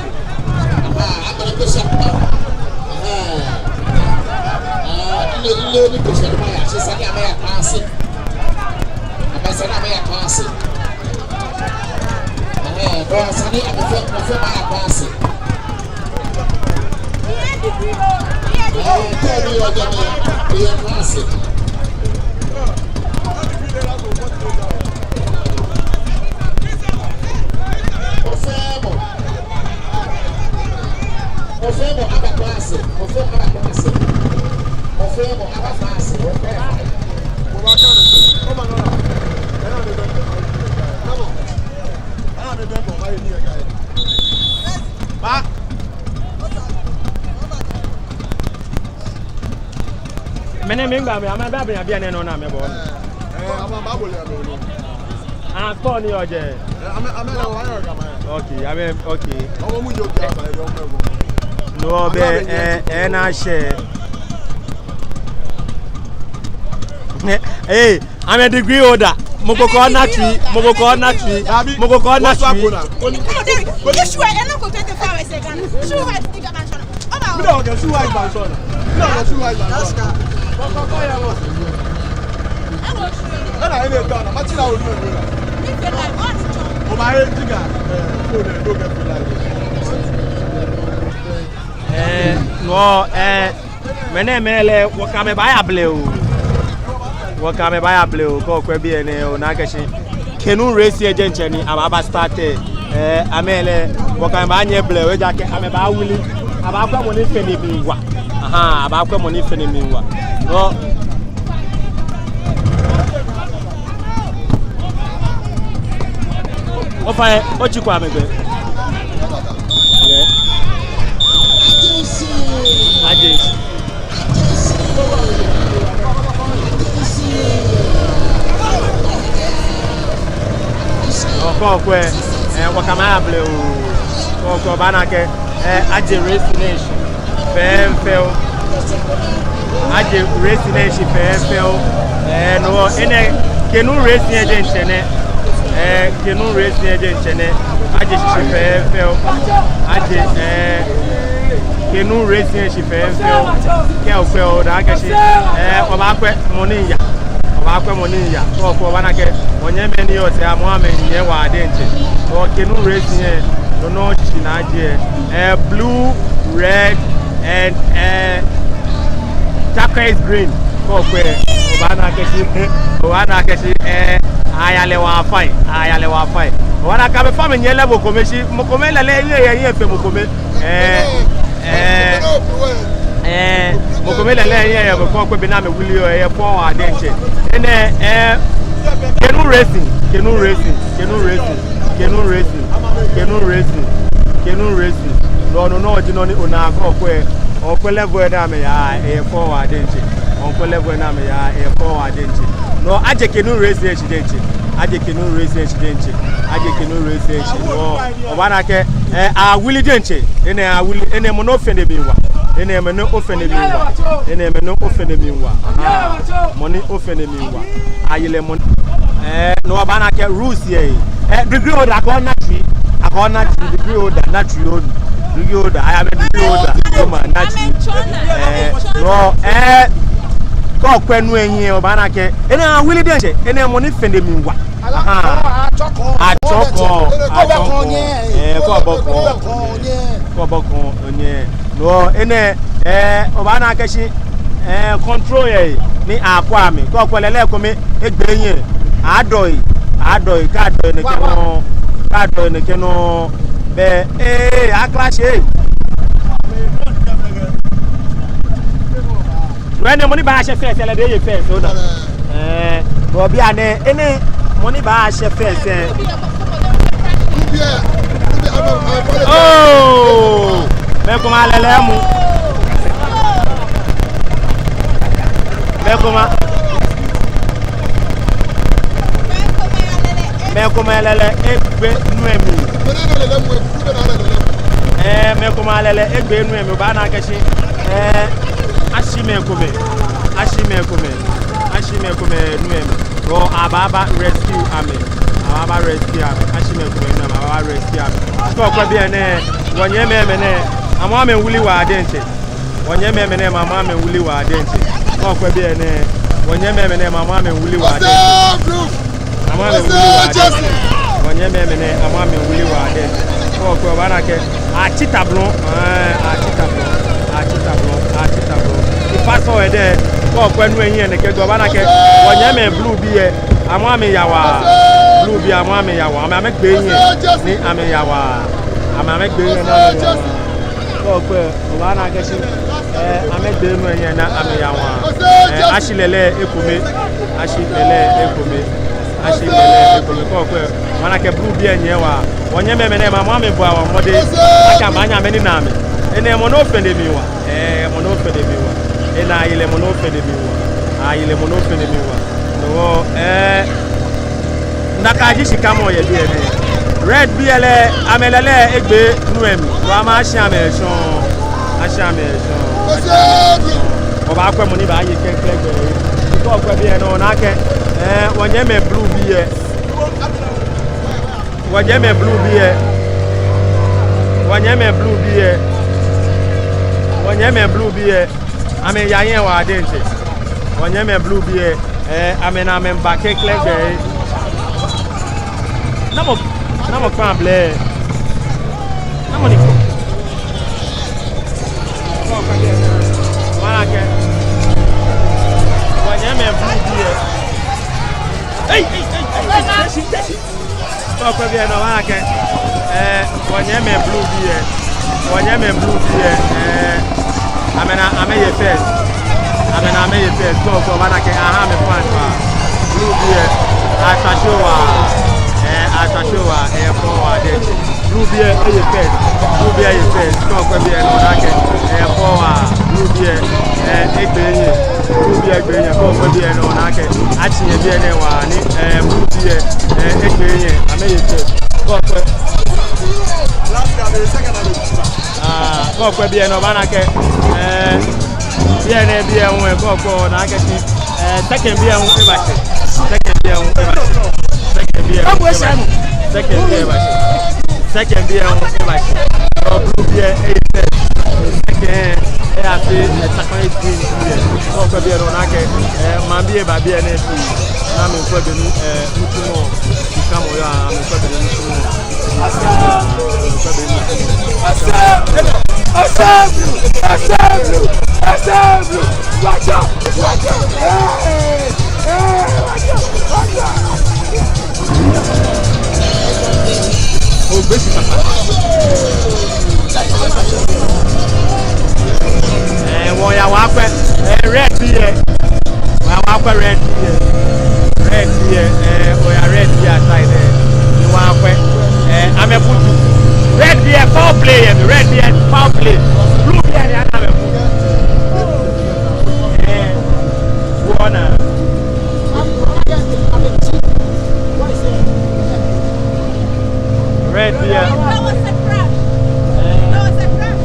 Mɛni mli gba mli, amɛba biɛ nɛɛ nɔ ni amɛbɔ. Eh, amɛba bo lɛ amɛ nɔ. Ah, kpɔ ni ojɛ. Eh, amɛ, amɛ lɛ wa yɔ kama. Okay, amɛ, okay. Ɔmɔ mu yɔ kama yɔ mɛ bo. No bɛ, eh, eh, na shɛ. Eh, eh. I'm a degree holder. Mɔ ko kɔ na tsui, mɔ ko kɔ na tsui, mɔ ko kɔ na tsui. Eh, no, eh. Mɛnɛmɛi lɛ, wɔkɛ amɛ baaya blɛoo. Wɔkɛ amɛ baaya blɛoo, kɛ okwɛ biɛ nɛɛ, ona akɛ shi canoe race lɛ diɛŋtsɛ ni amɛba start lɛ. Eh, amɛ lɛ, wɔkɛ amɛ baanyiɛ blɛoo, ejaakɛ amɛbaawili. Abaakwɛ mɔ ni fee ni mli wa. Ahaa, abaakwɛ mɔ ni fee ni mli wa. No. Ofainɛ, otsi kwɛ amɛ gbɛ. Okay. Agency. Kɛ okwɛ, eh, wɔkɛ amɛ aya blɛoo. Kɛ okwɛ obaana akɛ, eh, aje race nɛɛ shi fɛɛfɛo. Aje race nɛɛ shi fɛɛfɛo. Eh, no, enɛ, canoe race lɛ diɛŋtsɛ nɛ. Eh, canoe race lɛ diɛŋtsɛ nɛ. Aje shi fɛɛfɛo. Aje, eh, canoe race lɛ shi fɛɛfɛo. Kɛ okwɛ, ona akɛ shi, eh, obaakwɛ mɔ ni ya. Obaakwɛ mɔ ni ya. Kɛ okwɛ obaana akɛ, wɔnyɛmimɛi ni yɔɔ sɛɛ, amɛ amɛnyiɛ waa diɛŋtsɛ. Kɛ canoe race lɛ, No nɔŋŋ shishi naa ji, eh, blue, red, and, eh, turquoise green. Kɛ okwɛ, obaana akɛ shi, obaana akɛ shi, eh, aya lɛ waa fine, aya lɛ waa fine. Obaana akɛ amɛfɛɛ amɛnyiɛ level kome shi, mɔ kome lɛ lɛ, ehiɛ, ehiɛ fe mɔ kome. Eh, eh, eh, mɔ kome lɛ lɛ, ehiɛ, ehiɛ, kɛ okwɛ bɔ ni amɛwili yɔɔ, eyɛ fɛo waa diɛŋtsɛ. Enɛ, eh, canoe racing, canoe racing, canoe racing, canoe racing, canoe racing, canoe racing. No, no nɔŋŋ ji nɔ ni onaa kɛ okwɛ, okwɛ level ni amɛyaa, eyɛ fɛo waa diɛŋtsɛ. Okwɛ level ni amɛyaa, eyɛ fɛo waa diɛŋtsɛ. No, ajɛ canoe racing lɛ shi diɛŋtsɛ. Ajɛ canoe racing lɛ shi diɛŋtsɛ. Ajɛ canoe racing lɛ shi. No, obaana akɛ, eh, awili diɛŋtsɛ. Enɛ awili, enɛ mɔ ni ofee nɛɛ mli wa. Enɛ mɔ ni ofee nɛɛ mli wa. Enɛ mɔ ni ofee nɛɛ mli wa. Ah, mɔ ni ofee nɛɛ mli wa. Ayi lɛ mɔ ni. Eh, no obaana akɛ rules yɛ. Eh, degree holder akɔ natri. Akɔ natri, degree holder, natri onu. Degree holder, I am a degree holder. Oma natri. Eh, no, eh, kɛ okwɛ nu lɛ hiɛ, obaana akɛ. Enɛ awili diɛŋtsɛ. Enɛ mɔ ni fee nɛɛ mli wa. Aha. Atsɔɔ kɔŋ. Atsɔɔ kɔŋ. Eh, kɛ obɔ kɔŋ. Kɛ obɔ kɔŋ, onyɛ. No, enɛ, eh, obaana akɛ shi, eh, control yɛ, ni akwɛ amɛ. Kɛ okwɛ lɛlɛ kome, egbe enyɛ. Adɔ yi, adɔ yi, kɛ adɔ yi nɛkɛ nɔ, kɛ adɔ yi nɛkɛ nɔ. Bɛ, eh, akla shi. Wɛ nɛ mɔ ni baashɛ first, lɛ lɛ eye first, ona. Eh, bɔ bianɛ, enɛ, mɔ ni baashɛ first, eh. Oh, mɛi komɛi alɛlɛ mu. Mɛi komɛi, mɛi komɛi alɛlɛ egbe nu lɛ mli. Eh, mɛi komɛi alɛlɛ egbe nu lɛ mli, obaana akɛ shi, eh, ashi mɛi komɛi, ashi mɛi komɛi, ashi mɛi komɛi nu lɛ mli. Bro, abaaba rescue amɛ, abaaba rescue amɛ, ashi mɛi komɛi nu lɛ mli, abaaba rescue amɛ. Kɛ okwɛ biɛ nɛɛ, wɔnyɛmimɛi nɛɛ, amɛ amɛwili waa diɛŋtsɛ. Wɔnyɛmimɛi nɛɛ, amɛ amɛwili waa diɛŋtsɛ. Kɛ okwɛ biɛ nɛɛ, wɔnyɛmimɛi nɛɛ, amɛ amɛwili waa diɛŋtsɛ. Amɛ amɛwili waa diɛŋtsɛ. Wɔnyɛmimɛi nɛɛ, amɛ amɛwili waa diɛŋtsɛ. Kɛ okwɛ obaana akɛ, atsi tablɔ, eh, atsi tablɔ, atsi tablɔ, atsi tablɔ. Ifa sɔ edɛ, kɛ okwɛ nu lɛ hiɛ nɛkɛ gbɛ obaana akɛ, wɔnyɛmimɛi blue bii lɛ, amɛ amɛya waa. Blue bii amɛ amɛya waa. Amɛ amɛgbe enyɛ ni amɛya waa. Amɛ amɛgbe enyɛ ni amɛya waa. Kɛ okwɛ, obaana akɛ shi, eh, amɛgbe nu lɛ enyɛ ni amɛya waa. Eh, ashi lɛlɛ ekome, ashi lɛlɛ ekome, ashi lɛlɛ ekome. Kɛ okwɛ, obaana akɛ blue bii lɛ nyiɛ waa. Wɔnyɛmimɛi nɛɛ, amɛ amɛbɔa wɔ mɔdɛŋ akɛ amɛbaanyɛ amɛnina amɛ. Enɛ mɔ ni ofee nɛɛ mli wa. Eh, mɔ ni ofee nɛɛ mli wa. Enɛ ayi lɛ mɔ ni ofee nɛɛ mli wa. Ayi lɛ mɔ ni ofee nɛɛ mli wa. No, eh, nakai ji shikamɔ yɛ biɛ nɛɛ. Red bii lɛ, amɛ lɛlɛ egbe nu lɛ mli. Wa amɛ ashi amɛ shɔŋŋ. Ashi amɛ shɔŋŋ. Ashi amɛ shɔŋŋ. Obaakwɛ mɔ ni baaye klɛŋklɛŋ gbɛ. Kɛ okwɛ biɛ nɛɛ ona akɛ, eh, wɔnyɛmimɛi blue bii lɛ. Wɔnyɛmimɛi blue bii lɛ. Wɔnyɛmimɛi blue bii lɛ. Wɔnyɛmimɛi blue bii lɛ. Amɛya hiɛ waa diɛŋtsɛ. Wɔnyɛmimɛi blue bii lɛ. Eh, amɛnaa amɛmiiba klɛŋklɛŋ gbɛ. Namɔ, namɔ kpaa blɛ. Namɔ ni. Obaana akɛ, wɔnyɛmimɛi blue bii lɛ. Ei, ei, ei, ei, ei, tɛshi, tɛshi. Kɛ okwɛ biɛ nɛɛ obaana akɛ, eh, wɔnyɛmimɛi blue bii lɛ. Wɔnyɛmimɛi blue bii lɛ, eh, amɛnaa amɛye first. Amɛnaa amɛye first. Kɛ okwɛ obaana akɛ, aha amɛ point waa. Blue bii lɛ, atswa shi waa. Eh, atswa shi waa. Eh, fɛo waa diɛŋtsɛ. Blue bii lɛ eye first. Blue bii lɛ eye first. Kɛ okwɛ biɛ nɛɛ ona akɛ, eh, fɛo waa. Blue bii lɛ, eh, egbe enyɛ. Blue bii lɛ egbe enyɛ. Kɛ okwɛ biɛ nɛɛ ona akɛ, atsi nyɛ biɛ nɛɛ waa ni, eh, blue bii lɛ, eh, egbe enyɛ. Amɛye first. Kɛ okwɛ. Ah, kɛ okwɛ biɛ nɛɛ obaana akɛ, eh, biɛ nɛɛ, biɛ hu, eh, kɛ okwɛ ona akɛ shi, eh, second bii lɛ hu ebashɛ. Second bii lɛ hu ebashɛ. Second bii lɛ hu ebashɛ. Second bii lɛ hu ebashɛ. Second bii lɛ hu ebashɛ. Ɔ, blue bii lɛ eye first. Second, eh, ati, eh, second is green bii lɛ. Kɛ okwɛ biɛ nɛɛ ona akɛ, eh, maŋbii lɛ ba biɛ nɛɛ fɛɛ. Ni amɛmiikwɛ bɔ ni, eh, nitsumɔ, shikamɔ yɔɔ, amɛmiikwɛ bɔ ni nitsumɔ. Asa, amɛmiikwɛ S M blue! S M blue! S M blue! Watch out! Watch out! Hey! Hey! Watch out! Watch out! Obesi papa. Eh, wɔya wɔkwɛ. Eh, red bi yɛ. Wɔya wɔkwɛ red bi yɛ. Red bi yɛ. Eh, wɔya red bi yɛ aside. Ni wɔkwɛ. Eh, amɛbutu. Red bi yɛ, foul play yɛ. Red bi yɛ, foul play. Blue bi yɛ, ni ana amɛbutu. Eh, wɔna. Red bi yɛ. That was a crash. That was a crash.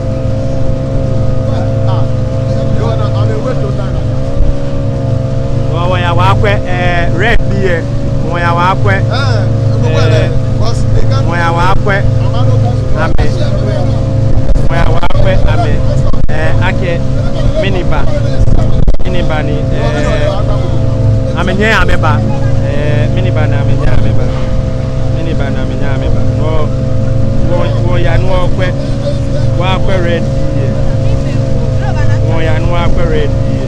Wɔ, wɔya wɔkwɛ, eh, red bi yɛ. Wɔya wɔkwɛ. Eh, wɔya wɔkwɛ. Amɛ. Wɔya wɔkwɛ amɛ. Eh, akɛ, mɛni ba. Mɛni ba ni, eh, amɛnyɛɛɛ amɛba. Eh, mɛni ba ni amɛnyɛɛɛ amɛba. Mɛni ba ni amɛnyɛɛɛ amɛba. Wɔ, wɔ, wɔya ni wɔkwɛ. Wɔkwɛ red bi yɛ. Wɔya ni wɔkwɛ red bi yɛ.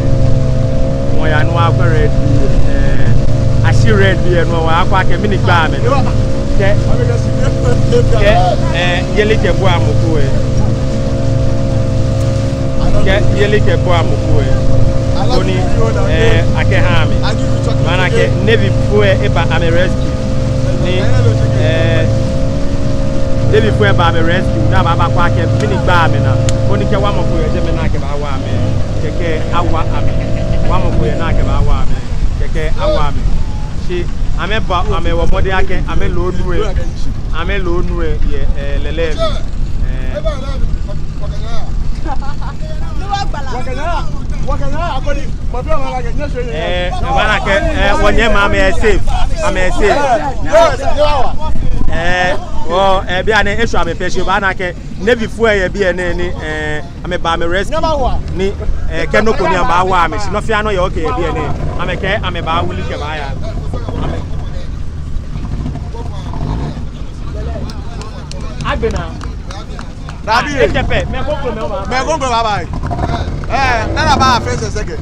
Wɔya ni wɔkwɛ red bi yɛ. Eh, ashi red bi yɛ nɔ, wɔkwɛ akɛ mɛni gbaa amɛ. Kɛ, kɛ, eh, yeli kɛ bɔ amɔ ko yɛ. Kɛ yeli kɛ bɔ amɔ ko yɛ. Koni, eh, akɛha amɛ. Maana akɛ, Navy foi lɛ eba amɛ rescue. Ni, eh, Navy foi lɛ ba amɛ rescue, ni abaakwɛ akɛ mɛni gbaa amɛnaa. Koni kɛ wamɔ ko yɛ jɛmɛ ni akɛbaawa amɛ. Kɛkɛ awa amɛ. Wamɔ ko yɛ ni akɛbaawa amɛ. Kɛkɛ awa amɛ. Shi amɛba, amɛwo mɔdɛŋ akɛ amɛloo nu lɛ. Amɛloo nu lɛ yɛ, eh, lɛlɛ mli. Eh. Eh, obaana akɛ, eh, wɔnyɛmimɛi amɛ safe. Amɛ safe. Eh, wɔ, eh, bianɛ eshwɛ amɛ pɛ shi obaana akɛ Navy foi lɛ yɛ biɛ nɛɛ ni, eh, amɛba amɛ rescue. Ni, eh, kɛ nɔ ko ni amɛbaawa amɛ. Shi nɔ fɛɛ nɔ yɛ okay yɛ biɛ nɛɛ. Amɛkɛɛ amɛbaawuli kɛbaaya. Amɛ. Agbɛnɛ. Dabi. Ah, etsɛ pɛ, mɛi krokomɛi ba. Mɛi krokomɛi ba ba. Eh, nana ba fɛnsɛ sɛkɛ.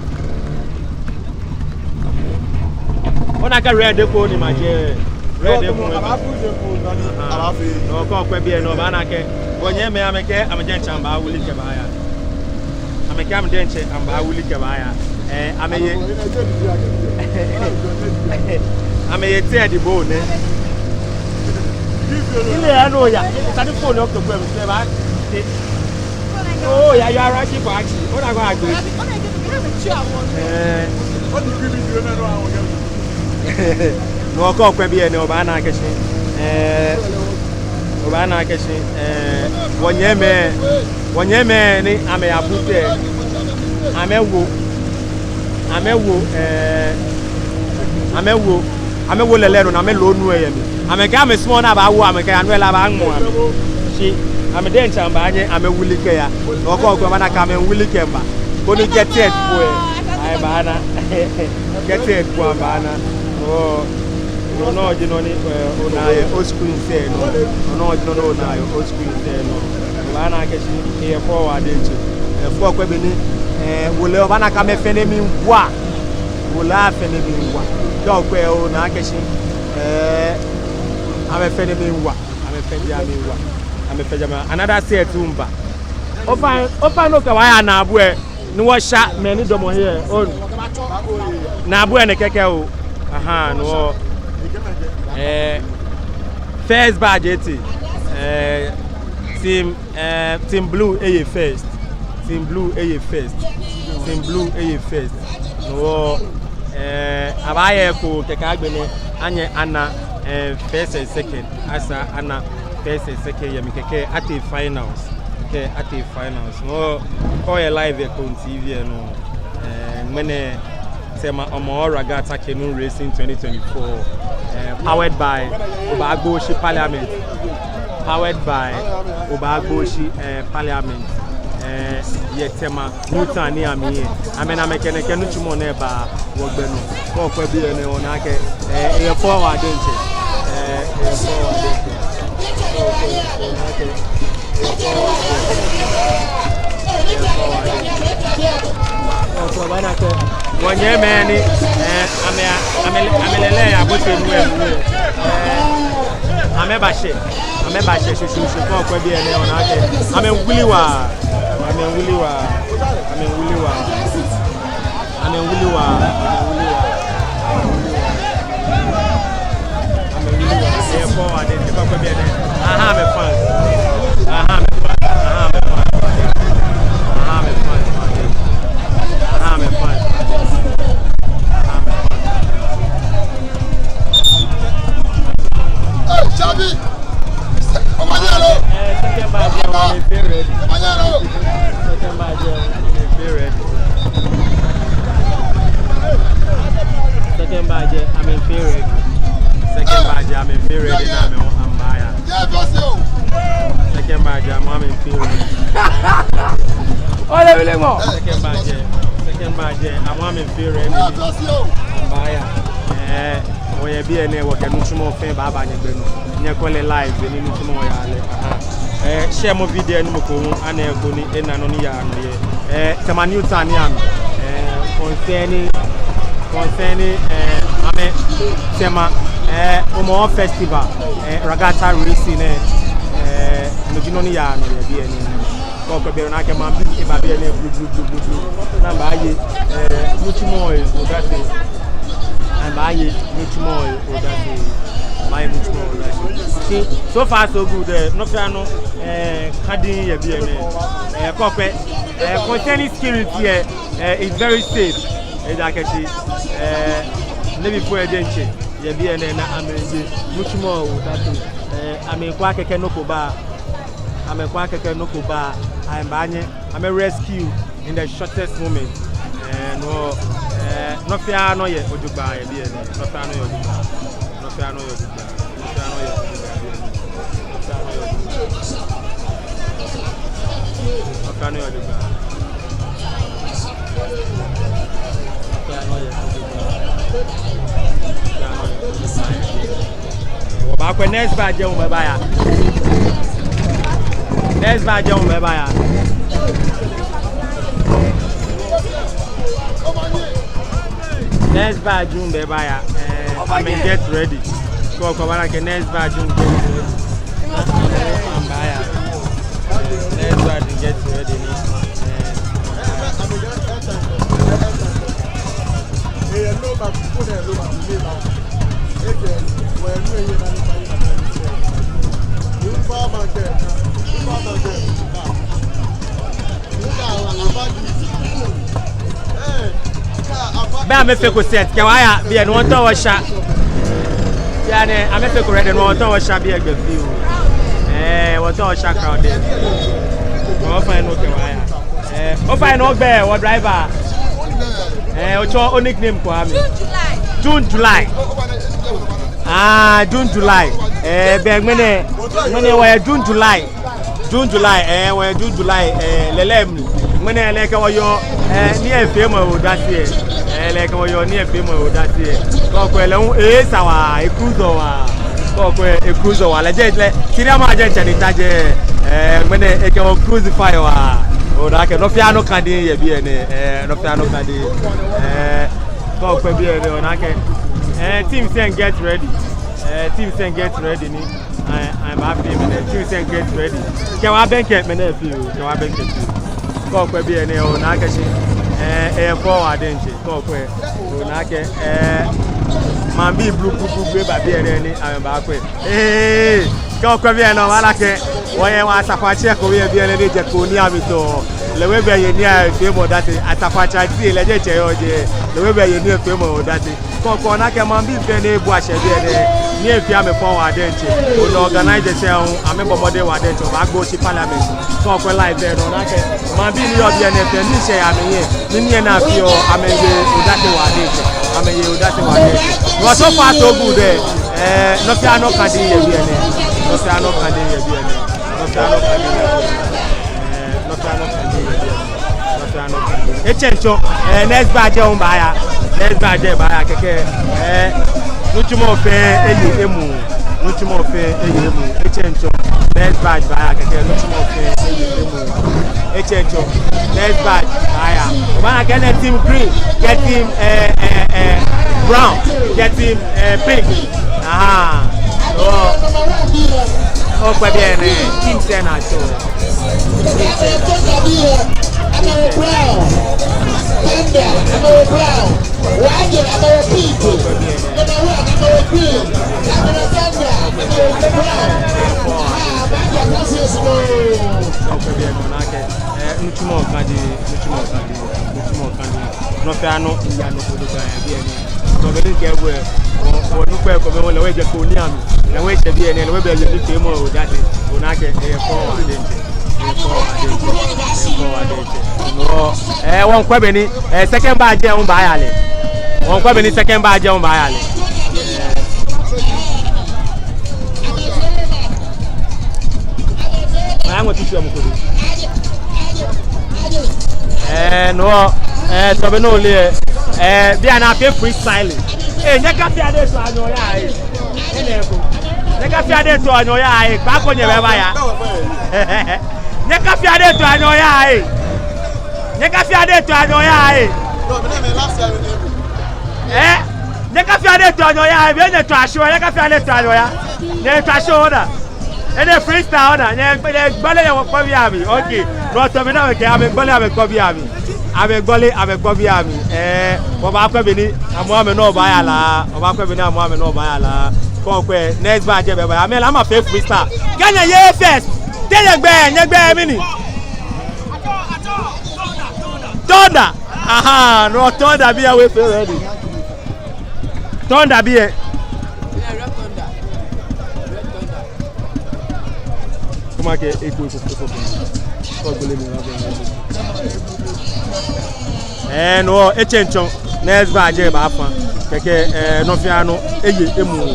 Ona akɛ red ko ni ma jɛ. Red ko. Abaafu ko nɔ ni. Aha. Abaafu. Nɔ ko okwɛ biɛ nɔ, obaana akɛ. Wɔnyɛmimɛi amɛkɛɛ amɛ diɛŋtsɛ amɛbaawuli kɛbaaya. Amɛkɛɛ amɛ diɛŋtsɛ amɛbaawuli kɛbaaya. Eh, amɛye. Amɛye tɛdi bo nɛ. Ile ya no ya. Sadi phone okɛ gbɛ mi sɛ ba. Oh, ya, you are rushing for action. Ona ko agbe. Eh. Nɔ ko okwɛ biɛ nɛɛ, obaana akɛ shi. Eh. Obaana akɛ shi, eh, wɔnyɛmimɛi, wɔnyɛmimɛi ni amɛyabutu lɛ, amɛwo, amɛwo, eh, amɛwo, amɛwo lɛlɛ nɔ ni amɛloo nu lɛ yɛ mli. Amɛkɛɛ amɛsumɔɔɔ ni abaawo amɛ kɛya, nu lɛ lɛ abaaŋmɔ amɛ. Shi amɛ diɛŋtsɛ amɛbaanyɛ amɛwuli kɛya. Nɔ ko okwɛ, obaana akɛ amɛwuli kɛba. Koni kɛ tɛdi bo lɛ, amɛbaana. Kɛ tɛdi bo amɛbaana. Oh. Nɔ nɔŋŋ ji nɔ ni, eh, onaa yɛ o screen lɛ nɔ. Nɔ nɔŋŋ ji nɔ ni onaa yɛ o screen lɛ nɔ. Obaana akɛ shi, eyɛ fɛo waa diɛŋtsɛ. Eh, fɛo okwɛ bɔ ni, eh, wolɛi obaana akɛ amɛfɛɛ amɛmiiwa. Wolɛi afɛɛ amɛmiiwa. Kɛ okwɛ onaa akɛ shi, eh, amɛfɛɛ amɛmiiwa. Amɛfɛɛ amɛmiiwa. Amɛfɛɛ amɛ. Another set miiba. Ofainɛ, ofainɛ okɛ wɔ aya naabu lɛ. Ni wɔsha mɛi ni damɔ he lɛ, oh. Naabu lɛ nɛkɛ kɛkɛ oo. Aha, no. Eh, first badge etee. Eh, team, eh, team blue eye first. Team blue eye first. Team blue eye first. No, eh, abaaye eko kɛkɛ agbɛnɛ. Anyɛ ana, eh, first and second. Asa ana first and second yɛ mli kɛkɛ atee finals. Kɛ atee finals. No, kɛ oyɛ live yɛ Koom T V lɛ nɔ. Eh, ŋmɛnɛ Tema Hɔmɔwɔ Ragata Canoe Racing twenty twenty-four. Eh, powered by Obaagbooshi Parliament. Powered by Obaagbooshi, eh, Parliament. Eh, yɛ Tema Newtown ni amɛyɛ. Amɛnaa amɛkɛ nɛkɛ nitsumɔ nɛɛ baa wɔgbɛ nɔ. Kɛ okwɛ biɛ nɛɛ ona akɛ, eh, eyɛ fɛo waa diɛŋtsɛ. Eh, eyɛ fɛo waa diɛŋtsɛ. Kɛ okwɛ, ona akɛ, eyɛ fɛo waa diɛŋtsɛ. Wɔnyɛmimɛi ni, eh, amɛ, amɛ, amɛle lɛ yɛ abotɛ nu lɛ, eh, amɛbashɛ, amɛbashɛ shweshweeshwe. Kɛ okwɛ biɛ nɛɛ, ona akɛ amɛwuli waa, amɛwuli waa, amɛwuli waa. Amɛwuli waa, amɛwuli waa, amɛwuli waa. Ɛyɛ fɔ waa, de, de, kɛ okwɛ biɛ nɛɛ. Aha amɛ fans. Aha amɛ fans. Aha amɛ fans. Aha amɛ fans. Aha amɛ fans. Aha amɛ fans. Hey, Shabi! Omanyalo! Eh, second badge, amɛfee ready. Omanyalo! Second badge, amɛfee ready. Second badge, amɛfee ready. Second badge, amɛfee ready, ni amɛ, amɛbaaya. Second badge, amɛ, amɛfee ready. Ole, ole, mo. Second badge, second badge, amɛ, amɛfee ready. Amɛbaaya. Eh, wɔyɛ biɛ nɛɛ, wɔkɛ nitsumɔ fɛɛ baaba nyɛgbɛ nɔ. Nyɛkwɛ lɛ live, bɔ ni nitsumɔ yaa lɛ. Aha. Eh, share mɔ video ni mɔ ko hu ana eko ni ena nɔ ni yaa nɔ yɛ. Eh, Tema New Town ni amɛ. Eh, concerning, concerning, eh, amɛ Tema, eh, Hɔmɔwɔ festival, eh, regatta racing, eh, eh, no ji nɔ ni yaa nɔ yɛ biɛ nɛɛ. Kɛ okwɛ biɛ nɛɛ, ona akɛ maŋbii eba biɛ nɛɛ blu, blu, blu, blu, blu. Ni amɛbaaye, eh, nitsumɔ lɛ odase. Amɛbaaye nitsumɔ lɛ odase. Amɛbaaye nitsumɔ lɛ odase. Shi, so far so good, eh, nɔ fɛɛ nɔ, eh, ka diŋŋ yɛ biɛ nɛɛ. Eh, kɛ okwɛ, eh, concerning security, eh, eh, it's very safe. Ejaakɛ shi, eh, navy fo lɛ diɛŋtsɛ yɛ biɛ nɛɛ ni amɛye nitsumɔ lɛ odase. Eh, amɛkwɛɛɛ akɛ kɛ nɔ ko ba, amɛkwɛɛɛ akɛ kɛ nɔ ko ba, amɛbaanyɛ amɛ rescue in the shortest moment. Eh, no, eh, nɔ fɛɛ nɔ yɛ jogbaŋŋ yɛ biɛ nɛɛ. Nɔ fɛɛ nɔ yɛ jogbaŋŋ. Nɔ fɛɛ nɔ yɛ jogbaŋŋ. Nɔ fɛɛ nɔ yɛ jogbaŋŋ. Nɔ fɛɛ nɔ yɛ jogbaŋŋ. Nɔ fɛɛ nɔ yɛ jogbaŋŋ. Wɔbaakwɛ next badge hu, amɛbaaya. Next badge hu, amɛbaaya. Next badge hu, amɛbaaya. Eh, amɛ get ready. Kɛ okwɛ, obaana akɛ next badge hu get ready. Amɛbaaya. Next badge hu get ready ni. Eh, bɛ amɛfeko set kɛ wɔya biɛ ni wɔtao wɔsha. Biɛ nɛɛ amɛfeko ready ni wɔtao wɔsha biɛ gbɛ fioo. Eh, wɔtao wɔsha crowd lɛ. Ofainɛ okɛ wɔya. Eh, ofainɛ ogbɛi, wɔ driver. Eh, otsɔɔ o nickname ko ha mi. June July. June July. Ah, June July. Eh, bɛ ŋmɛnɛ, ŋmɛnɛ wɔyɛ June July. June July, eh, wɔyɛ June July, eh, lɛ lɛ mli. Ŋmɛnɛ lɛ kɛ wɔyeɔ, eh, niiafeemɔ odase, eh. Eh, lɛ kɛ wɔyeɔ niiafeemɔ odase, eh. Kɛ okwɛ lɛ hu, eh, esa waa, e cruise waa. Kɛ okwɛ, e cruise waa. Lɛ jɛ lɛ, Siriama jɛ ŋtsɛ ni ta jɛ, eh, ŋmɛnɛ, ekɛ wɔ cruise fine waa. Ona akɛ nɔ fɛɛ nɔ ka diŋŋ yɛ biɛ nɛɛ, eh, nɔ fɛɛ nɔ ka diŋŋ, eh, kɛ okwɛ biɛ nɛɛ, ona akɛ, eh, teams lɛ get ready. Eh, teams lɛ get ready ni, eh, eh, baafee mɛni, teams lɛ get ready. Kɛ wɔbɛŋkɛ mɛni fioo, kɛ wɔbɛŋkɛ fioo. Kɛ okwɛ biɛ nɛɛ, ona akɛ shi, eh, eh, forward diɛŋtsɛ. Kɛ okwɛ, ona akɛ, eh, maŋbii blu, blu, blu, blu eba biɛ nɛɛ ni amɛbaakwɛ. Eh, kɛ okwɛ biɛ nɛɛ, obaana akɛ wɔyɛ wɔ Asafoatsɛ ko yɛ biɛ nɛɛ ni ejɛ koo ni amɛtɔ. Lɛ hu ebɛ ye niiafeemɔ odase, Asafoatsɛ ati lɛ jɛ ŋtsɛ yɔɔ jɛi. Lɛ hu ebɛ ye niiafeemɔ odase. Kɛ okwɛ, ona akɛ maŋbii fɛɛ ni ebu ashɛ biɛ nɛɛ, ni efee amɛ fɔŋ waa diɛŋtsɛ. Ona organizers lɛ hu, amɛbɔ mɔdɛŋ waa diɛŋtsɛ, wɔbaagbo shi parliament. Kɛ okwɛ live lɛ, ona akɛ maŋbii ni yɔɔ biɛ nɛɛ fɛɛ, miishɛɛ yɛ amɛhiɛ, ni nii ni afeɔ, amɛye odase waa diɛŋtsɛ, amɛye odase waa diɛŋtsɛ. Nɔ so far so good, eh, nɔ fɛɛ nɔ ka diŋŋ yɛ biɛ nɛɛ, nɔ fɛɛ nɔ ka diŋŋ yɛ biɛ nɛɛ, nɔ fɛɛ nɔ ka diŋŋ yɛ biɛ nɛɛ, eh, nɔ fɛɛ nɔ ka diŋŋ yɛ biɛ nɛɛ. Etsɛŋ tsɔ, eh, next badge hu baaya. Next badge baaya kɛkɛ, eh, nitsumɔ fɛɛ eye emuu. Nitsumɔ fɛɛ eye emuu. Etsɛŋ tsɔ. Next batch baaya kɛkɛ, nitsumɔ fɛɛ eye emuu. Etsɛŋ tsɔ. Next batch baaya. Obaana akɛ nɛɛ team green kɛ team, eh, eh, eh, brown kɛ team, eh, pink. Aha. Oo. Okwɛ biɛ nɛɛ, team sɛɛ ni atsɔ. Okwɛ biɛ nɛɛ, ona akɛ, eh, nitsumɔ kadi, nitsumɔ kadi, nitsumɔ kadi. Nɔ fɛɛ nɔ yaa nɔ ko do ba yɛ biɛ nɛɛ. Tɔ be ni kɛ wɔ, wɔ, wɔnukpa komɛi wɔ lɛ wɔjɛ ko ni ami. Lɛ wɔjɛ biɛ nɛɛ, lɛ wɔbɛ yɛ ni kɛ mɔ o jate. Ona akɛ, eh, fɔ wa de nje. Ɛɛ, wɔŋkwɛ bɔ ni, ɛɛ, second batch lɛ hu baaya lɛ. Wɔŋkwɛ bɔ ni second batch lɛ hu baaya lɛ. Ɛɛ, no, ɛɛ, tɔ be ni ole, ɛɛ, bianɛ afee freestyle. Ɛɛ, nyɛkafea de so anyɔ ya, ɛɛ. Nyɛkafea de to anyɔ ya, ɛɛ, kpaako nyɛbɛ baya. Nyɛkafea de to anyɔ ya, ɛɛ. Nyɛkafea de to anyɔ ya, ɛɛ. Ɛɛ, nyɛkafea de to anyɔ ya, ɛɛ, be nyɛto ashi, nyɛkafea de to anyɔ ya. Nyɛto ashi ona. Ɛɛ, freestyle ona. Nyɛ, nyɛgbɔle nyɛkpɔ biɛ mi. Okay. No tɔ be ni amɛkɛ, amɛgbɔle amɛkpɔ biɛ mi. Amɛgbɔle amɛkpɔ biɛ mi. Ɛɛ, wɔbaakwɛ bɔ ni amɛ, amɛnɔ baaya la. Wɔbaakwɛ bɔ ni amɛ, amɛnɔ baaya la. Kɛ okwɛ, next batch lɛ bɛ baaya. Amɛ lɛ amɛfee freestyle. Kɛ nyɛye first. Te nyɛgbɛi, nyɛgbɛi mɛni? Thunder. Aha, no Thunder biɛ, we feel ready. Thunder biɛ. Kuma kɛ eko, eko, eko, eko. Kɔ gbele mi wa. Ɛɛ, no, etsɛŋ tsɔ, next batch lɛ baafa. Kɛkɛ, ɛɛ, nɔ fɛɛ nɔ eye emuu.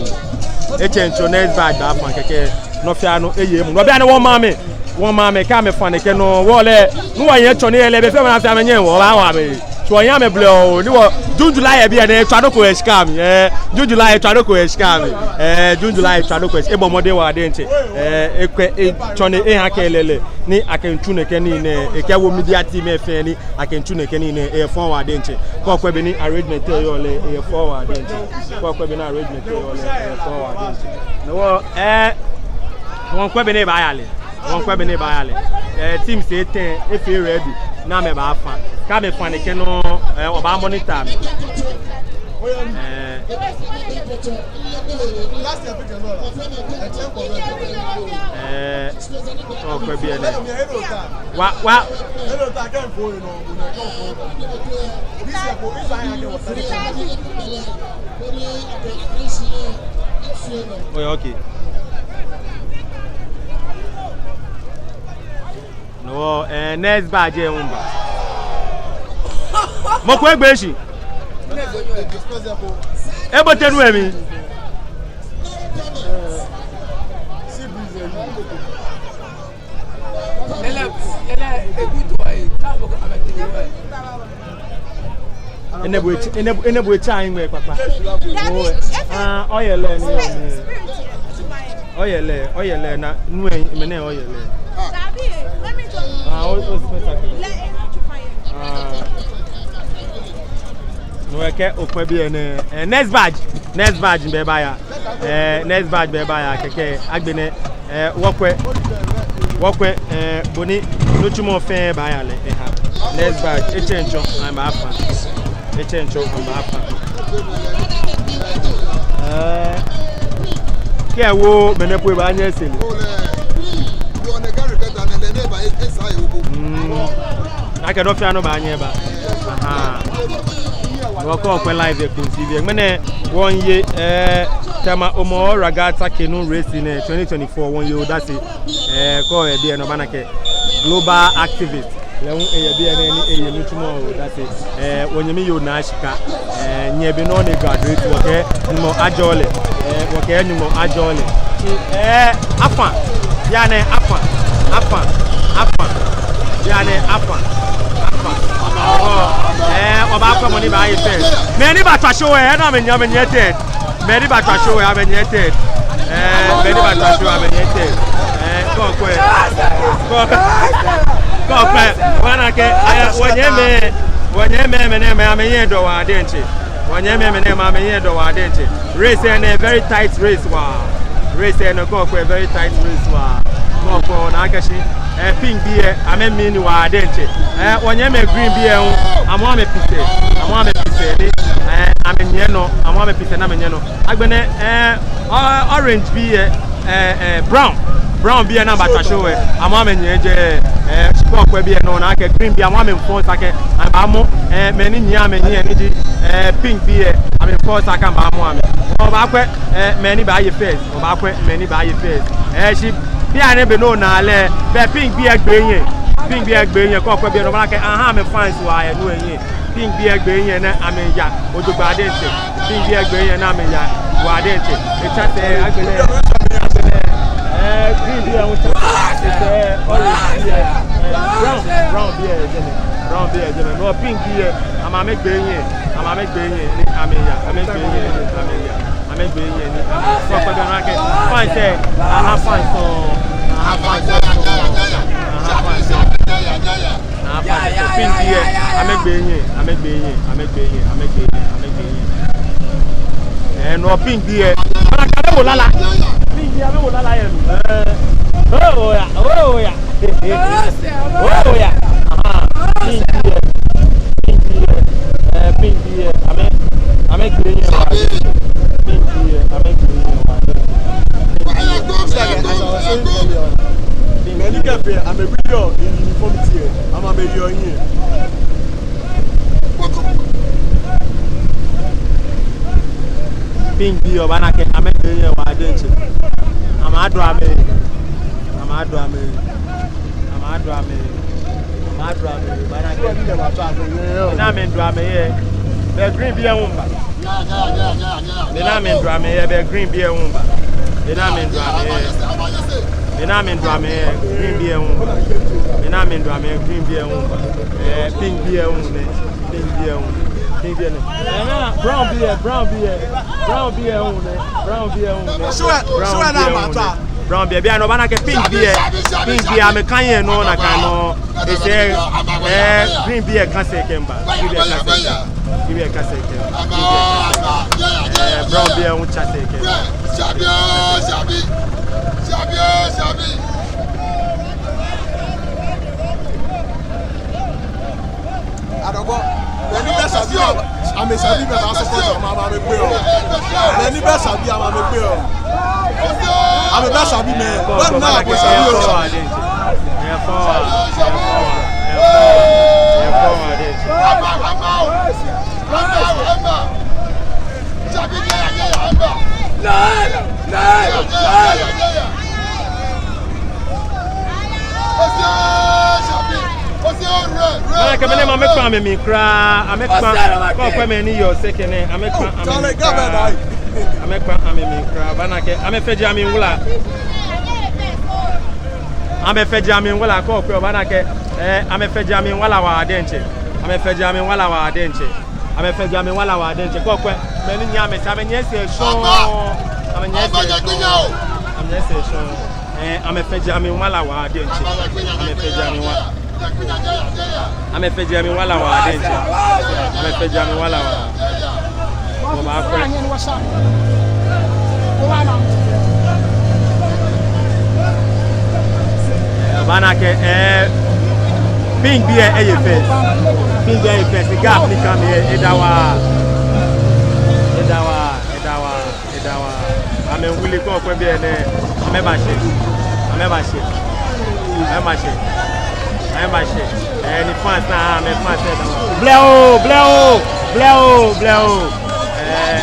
Etsɛŋ tsɔ, next batch baafa. Kɛkɛ, nɔ fɛɛ nɔ eye emuu. No bianɛ wɔma amɛ. Wɔma amɛ, kɛ amɛfa nɛkɛ nɔ, wɔ lɛ, ni wɔyɛ tsɔ ni yɛ lɛ, be fɛɛ mɔ ni afee amɛnyɛ, wɔbaawa amɛ. Tsɔ yɛ amɛ blɛ oo, ni wɔ, June, July yɛ biɛ nɛɛ, etswa nɔ ko yɛ shika mli, ɛɛ, June, July etswa nɔ ko yɛ shika mli, ɛɛ, June, July etswa nɔ ko yɛ shi-, ebɔ mɔdɛŋ waa diɛŋtsɛ, ɛɛ, ekwɛ, etsɔ ni eha kɛ lɛ lɛ, ni akɛmiitsu nɛkɛ nii nɛɛ, ekɛwo media team lɛ fɛɛ ni, akɛmiitsu nɛkɛ nii nɛɛ, eyɛ fɛo waa diɛŋtsɛ. Kɛ okwɛ bɔ ni arrangement lɛ yɔɔ lɛ, eyɛ fɛo waa diɛŋtsɛ. Kɛ okwɛ bɔ ni arrangement lɛ yɔɔ lɛ, eyɛ fɛo waa diɛŋtsɛ. No hewɔ, ɛɛ, wɔŋkwɛ bɔ ni ebaaya lɛ. Wɔŋkwɛ bɔ ni ebaaya lɛ. Ɛɛ, teams etɛ efee ready ni amɛbaafa. Kɛ amɛfa nɛkɛ nɔ, ɛɛ, wɔbaa monitor amɛ. Ɛɛ. Ɛɛ, okwɛ biɛ nɛɛ. Wa, wa. Oya, okay. No, ɛɛ, next batch lɛ hu ba. Mɔ ko egbee shi. Ebote nu lɛ mli. Enɛ bo etsa, enɛ bo, enɛ bo etsa ayi ŋmɛ kpakpa. Aa, oil lɛ ni, oil lɛ, oil lɛ na, nu lɛ, mɛni oil lɛ. Aa, o, o, o, aa. No hewɔ kɛ okwɛ biɛ nɛɛ, ɛɛ, next batch, next batch bɛ baaya. Ɛɛ, next batch bɛ baaya kɛkɛ agbɛnɛ, ɛɛ, wɔkwɛ, wɔkwɛ, ɛɛ, bɔ ni nitsumɔ fɛɛ baaya lɛ eha. Next batch, etsɛŋ tsɔ, amɛbaafa. Etsɛŋ tsɔ, amɛbaafa. Ɛɛ, kɛ ewo mɛnɛ po ebaanyɛ ese lɛ. Mm. Akɛ nɔ fɛɛ nɔ baanyɛ aba. Aha. Wɔkɔ okwɛ live yɛ Kpone T V. Ŋmɛnɛ wɔmiiye, ɛɛ, Tema Omo Ragata Canoe Racing, ɛɛ, twenty twenty-four wɔmiiye odase. Ɛɛ, kɛ oyɛ biɛ nɛɛ obaana akɛ global activist lɛ hu eyɛ biɛ nɛɛ ni eye nitsumɔ odase. Ɛɛ, wɔnyɛmi yoo Naa Shika. Ɛɛ, nyɛ be nɔ ni egraduate, wɔkɛɛ Nyɔŋmɔ ajɔɔ lɛ. Ɛɛ, wɔkɛɛ Nyɔŋmɔ ajɔɔ lɛ. Ɛɛ, afa. Bianɛ afa. Afa. Afa. Bianɛ afa. Afa. Ɛɛ, wɔbaakwɛ mɔ ni baaye third. Mɛi ni baatswa show lɛ, ɛɛ, no amɛnyɛ, amɛnyɛ third. Mɛi ni baatswa show lɛ, amɛnyɛ third. Ɛɛ, mɛi ni baatswa show lɛ, amɛnyɛ third. Ɛɛ, kɛ Kɔkɔɔkɔ, obaana akɛ, eh, wɔnyɛmimɛi, wɔnyɛmimɛi nɛɛmɛi amɛhiɛ dɔ waa diɛŋtsɛ. Wɔnyɛmimɛi nɛɛmɛi amɛhiɛ dɔ waa diɛŋtsɛ. Race lɛ nɛɛ very tight race waa. Race lɛ nɛɛ kɔkɔɔkɔ very tight race waa. Kɔkɔɔkɔ ona akɛ shi, eh, pink bii lɛ amɛmii ni waa diɛŋtsɛ. Eh, wɔnyɛmimɛi green bii lɛ hu, amɛ amɛpii sɛɛ, amɛ amɛpii sɛɛ ni, eh, amɛnyiɛ nɔ, amɛ amɛpii sɛɛ ni amɛnyiɛ nɔ. Agbɛnɛ, eh, o-, orange bii lɛ, eh, eh, brown. Brown bii lɛ ni abatswa show lɛ, amɛ amɛnyiɛ jɛi, eh, kɔkɔɔkɔ bii lɛ nɔ ona akɛ green bii amɛ amɛ force akɛ, amɛbaamɔ, eh, mɛi ni nyiɛ amɛhiɛ ni ji, eh, pink bii lɛ, amɛ force akɛ amɛbaamɔ amɛ. Obaakwɛ, eh, mɛi ni baaye first, obaakwɛ mɛi ni baaye first. Eh, shi bianɛ be ni ona lɛ, bɛ pink bii lɛ gbee hiɛ, pink bii lɛ gbee hiɛ, kɔkɔɔkɔ bii lɛ nɔ, obaana akɛ, aha, amɛ fans waa yɛ nu lɛ hiɛ. Pink bii lɛ gbee hiɛ ni amɛya jogbaŋŋ diɛŋtsɛ. Pink bii lɛ gbee hiɛ ni amɛya waa diɛŋtsɛ. Etsa sɛɛ agbɛnɛ. Agbɛnɛ, eh, green bii lɛ hu tsa sɛɛ. Orange bii lɛ, eh, brown, brown bii lɛ jɛmɛ. Brown bii lɛ jɛmɛ. No pink bii lɛ, amɛ amɛgbee hiɛ. Amɛ amɛgbee hiɛ ni amɛya. Amɛgbee hiɛ ni amɛya. Amɛgbee hiɛ ni amɛya. Kɔkɔɔkɔ bii lɛ nɔ akɛ, fans lɛ, aha fans lɛ. Aha fans lɛ. Aha fans lɛ. Naa, pink bii lɛ, amɛgbee hiɛ, amɛgbee hiɛ, amɛgbee hiɛ, amɛgbee hiɛ, amɛgbee hiɛ. Eh, no pink bii lɛ, amɛwo lala. Pink bii lɛ, amɛwo lala yɛ nɔ. Eh, oya, oya. Oya. Aha, pink bii lɛ, pink bii lɛ, eh, pink bii lɛ, amɛ, amɛgbee hiɛ waa. Pink bii lɛ, amɛgbee hiɛ waa. Mɛi ni kɛ fɛɛ amɛbɔ uniform tiɛ, amɛ amɛyɔɔ hiɛ. Pink bii lɛ obaana akɛ amɛgbee hiɛ waa diɛŋtsɛ. Amɛdɔ amɛ. Amɛdɔ amɛ. Amɛdɔ amɛ. Amɛdɔ amɛ. Obaana akɛ. Ni amɛdɔ amɛ yɛ. Bɛ green bii lɛ hu ba. Bɛ ni amɛdɔ amɛ yɛ, bɛ green bii lɛ hu ba. Bɛ ni amɛdɔ amɛ yɛ. Bɛ ni amɛdɔ amɛ yɛ, green bii lɛ hu ba. Bɛ ni amɛdɔ amɛ yɛ, green bii lɛ hu ba. Eh, pink bii lɛ hu nɛ. Pink bii lɛ hu nɛ. Pink bii lɛ nɛ. Eh, brown bii lɛ, brown bii lɛ. Brown bii lɛ hu nɛ. Brown bii lɛ hu nɛ. Brown bii lɛ hu nɛ. Brown bii lɛ, bianɛ obaana akɛ pink bii lɛ. Pink bii lɛ amɛkã hiɛ nɔ nakai nɔŋŋ. Ese, eh, green bii lɛ kã sɛɛ kɛmiiba. Green bii lɛ kã sɛɛ kɛmiiba. Green bii lɛ kã sɛɛ kɛmiiba. Green bii lɛ kã sɛɛ kɛmiiba. Eh, brown bii lɛ hu tsa sɛɛ kɛmiiba. Adɔgɔ. Mɛi ni bɛ sabi, amɛ sabi mɛi baa support, amɛ amɛkpe oo. Mɛi ni bɛ sabi, amɛ amɛkpe oo. Amɛbɛ sabi mɛi. Wɛni naa ko sabi oo. Mana kɛ mɛi nɛɛ, amɛkpa amɛmli kwraa, amɛkpa, kɔkɔɔkɔ mɛi ni yɔɔ sɛkɛ nɛɛ, amɛkpa amɛmli kwraa, amɛkpa amɛmli kwraa, obaana akɛ, amɛfee jeee amɛwula, amɛfee jeee amɛwula, kɔkɔɔkɔ, obaana akɛ, eh, amɛfee jeee amɛwula waa diɛŋtsɛ, amɛfee jeee amɛwula waa diɛŋtsɛ. Amɛfee jeee amɛwula waa diɛŋtsɛ. Kɔkɔɔkɔ, mɛi ni nyiɛ amɛsɛɛ, amɛnyiɛ sɛɛ shɔŋŋ. Amɛnyiɛ sɛɛ shɔŋŋ. Amɛnyiɛ sɛɛ shɔŋŋ. Eh, amɛfee jeee amɛwula waa diɛŋtsɛ. Amɛfee jeee amɛwula. Amɛfee jeee amɛwula waa diɛŋtsɛ. Amɛfee jeee amɛwula waa. Wɔbaakwɛ. Obaana akɛ, eh, pink bii lɛ eye first. Pink bii lɛ eye first. Gap ni kã mli lɛ, eda waa. Eda waa, eda waa, eda waa. Amɛwuli kɔkɔɔkɔ bianɛ. Amɛbashɛ. Amɛbashɛ. Amɛbashɛ. Amɛbashɛ. Eh, ni fans naa, amɛ fans eda waa. Blɛ oo, blɛ oo, blɛ oo, blɛ oo. Eh,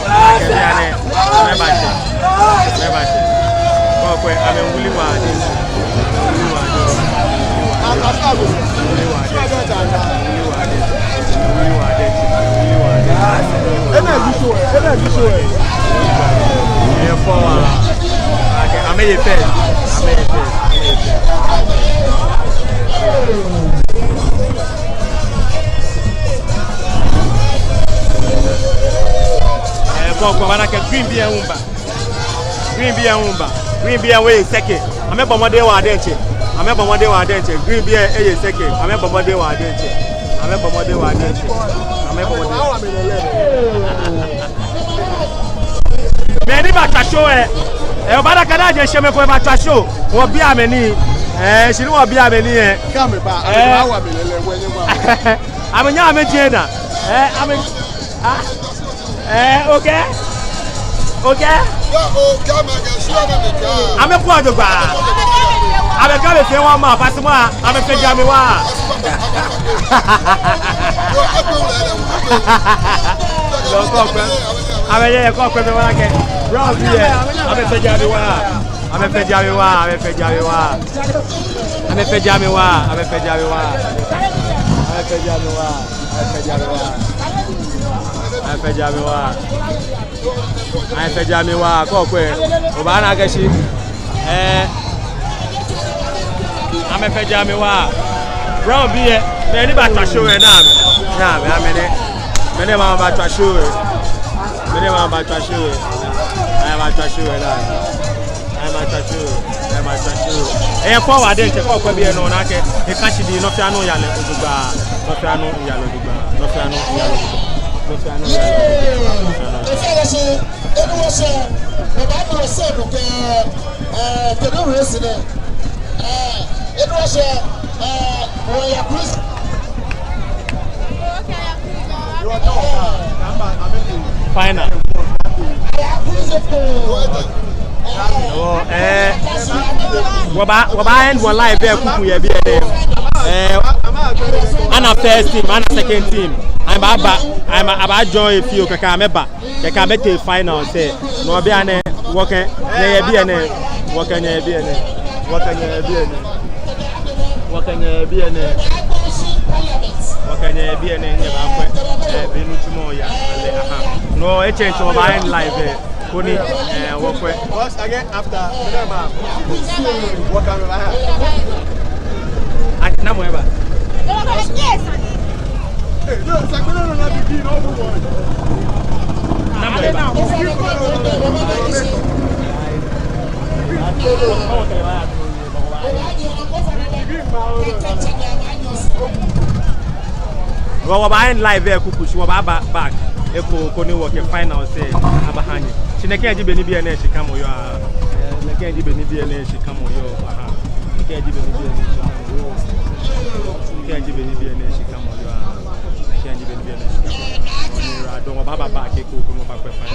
akɛ bianɛ, amɛbashɛ, amɛbashɛ. Kɔkɔɔkɔ, amɛwuli waa diɛŋtsɛ, amɛwuli waa diɛŋtsɛ, amɛwuli waa diɛŋtsɛ, amɛwuli waa diɛŋtsɛ, amɛwuli waa diɛŋtsɛ. Enɛ ji show, enɛ ji show. Eyɛ fɛo waa. Akɛ, amɛye first, amɛye first, amɛye first. Eh, kɔkɔɔkɔ, obaana akɛ green bii lɛ hu ba. Green bii lɛ hu ba. Green bii lɛ hu eye second. Amɛbɔ mɔdɛŋ waa diɛŋtsɛ. Amɛbɔ mɔdɛŋ waa diɛŋtsɛ. Green bi lɛ eye second. Amɛbɔ mɔdɛŋ waa diɛŋtsɛ. Amɛbɔ mɔdɛŋ waa diɛŋtsɛ. Amɛbɔ mɔdɛŋ. Mɛi ni batswa show lɛ, eh, obaana akɛ daa jɛ shɛmɛ ko batswa show. Wɔbi amɛ nii. Eh, shi ni wɔbi amɛ nii lɛ. Kɛ amɛba, eh, amɛbaawo amɛ lɛlɛ, wɔnyɛ wa. Amɛnyɛ amɛjie naa. Eh, amɛ, ah, eh, okay. Okay. Amɛkɔ jogbaŋŋ. Amɛkɛ amɛfee wa ma, pasi ma, amɛfee jami wa. Amɛyɛ kɔ kpɛ mɛ wa kɛ. Bro, bi lɛ. Amɛfee jami wa. Amɛfee jami wa, amɛfee jami wa. Amɛfee jami wa, amɛfee jami wa. Amɛfee jami wa, amɛfee jami wa. Amɛfee jami wa. Amɛfee jami wa, kɔ kwɛ. Obaana akɛ shi. Eh. Amɛfee jami wa. Bro, bi lɛ. Mɛi ni baatswa show lɛ, naa amɛ. Naa amɛ, amɛ nɛ. Mɛi ni baa, baatswa show lɛ. Mɛi ni baa, baatswa show lɛ. Amɛbaatswa show lɛ, naa amɛ. Amɛbaatswa show, amɛbaatswa show. Eyɛ fɔ waa diɛŋtsɛ, kɔ kwɛ biɛ nɔ, ona akɛ eka shi di, nɔ fɛɛ nɔ yaa lɛ jogbaŋŋ, nɔ fɛɛ nɔ yaa lɛ jogbaŋŋ, nɔ fɛɛ nɔ yaa lɛ jogbaŋŋ, nɔ fɛɛ nɔ yaa lɛ jogbaŋŋ, nɔ fɛɛ nɔ yaa lɛ jogbaŋŋ. Final. Oh, eh, wɔbaa, wɔbaa end wɔ live lɛ kuku yɛ biɛ nɛ. Eh, ana first team, ana second team. Amɛbaaba, amɛ, abaa join fioo kɛkɛ amɛba. Kɛkɛ amɛtee final lɛ. No bianɛ, wɔkɛ nyɛ yɛ biɛ nɛ. Wɔkɛ nyɛ yɛ biɛ nɛ. Wɔkɛ nyɛ yɛ biɛ nɛ. Wɔkɛ nyɛ yɛ biɛ nɛ. Wɔkɛ nyɛ yɛ biɛ nɛ, nyɛbaakwɛ. Eh, be nitsumɔ yaa lɛ, aha. No, etsɛŋ tsɔ wɔbaa end live lɛ. Koni, eh, wɔkwɛ. Once again, after, wɔkɛ amɛbaa. Ati, namɔ eba? Namɔ eba? Wɔ, wɔbaa end live lɛ kuku shi wɔbaaba back. Eko, koni wɔkɛ final lɛ abaha nyɛ. Shi nɛkɛ ji bɔ ni biɛ nɛɛ shikamɔ yɔɔ. Eh, nɛkɛ ji bɔ ni biɛ nɛɛ shikamɔ yɔɔ. Aha. Nɛkɛ ji bɔ ni biɛ nɛɛ shikamɔ yɔɔ. Nɛkɛ ji bɔ ni biɛ nɛɛ shikamɔ yɔɔ. Nɛkɛ ji bɔ ni biɛ nɛɛ shikamɔ yɔɔ. Ni ra dɔŋ wɔbaaba back eko, koni wɔbaakwɛ final.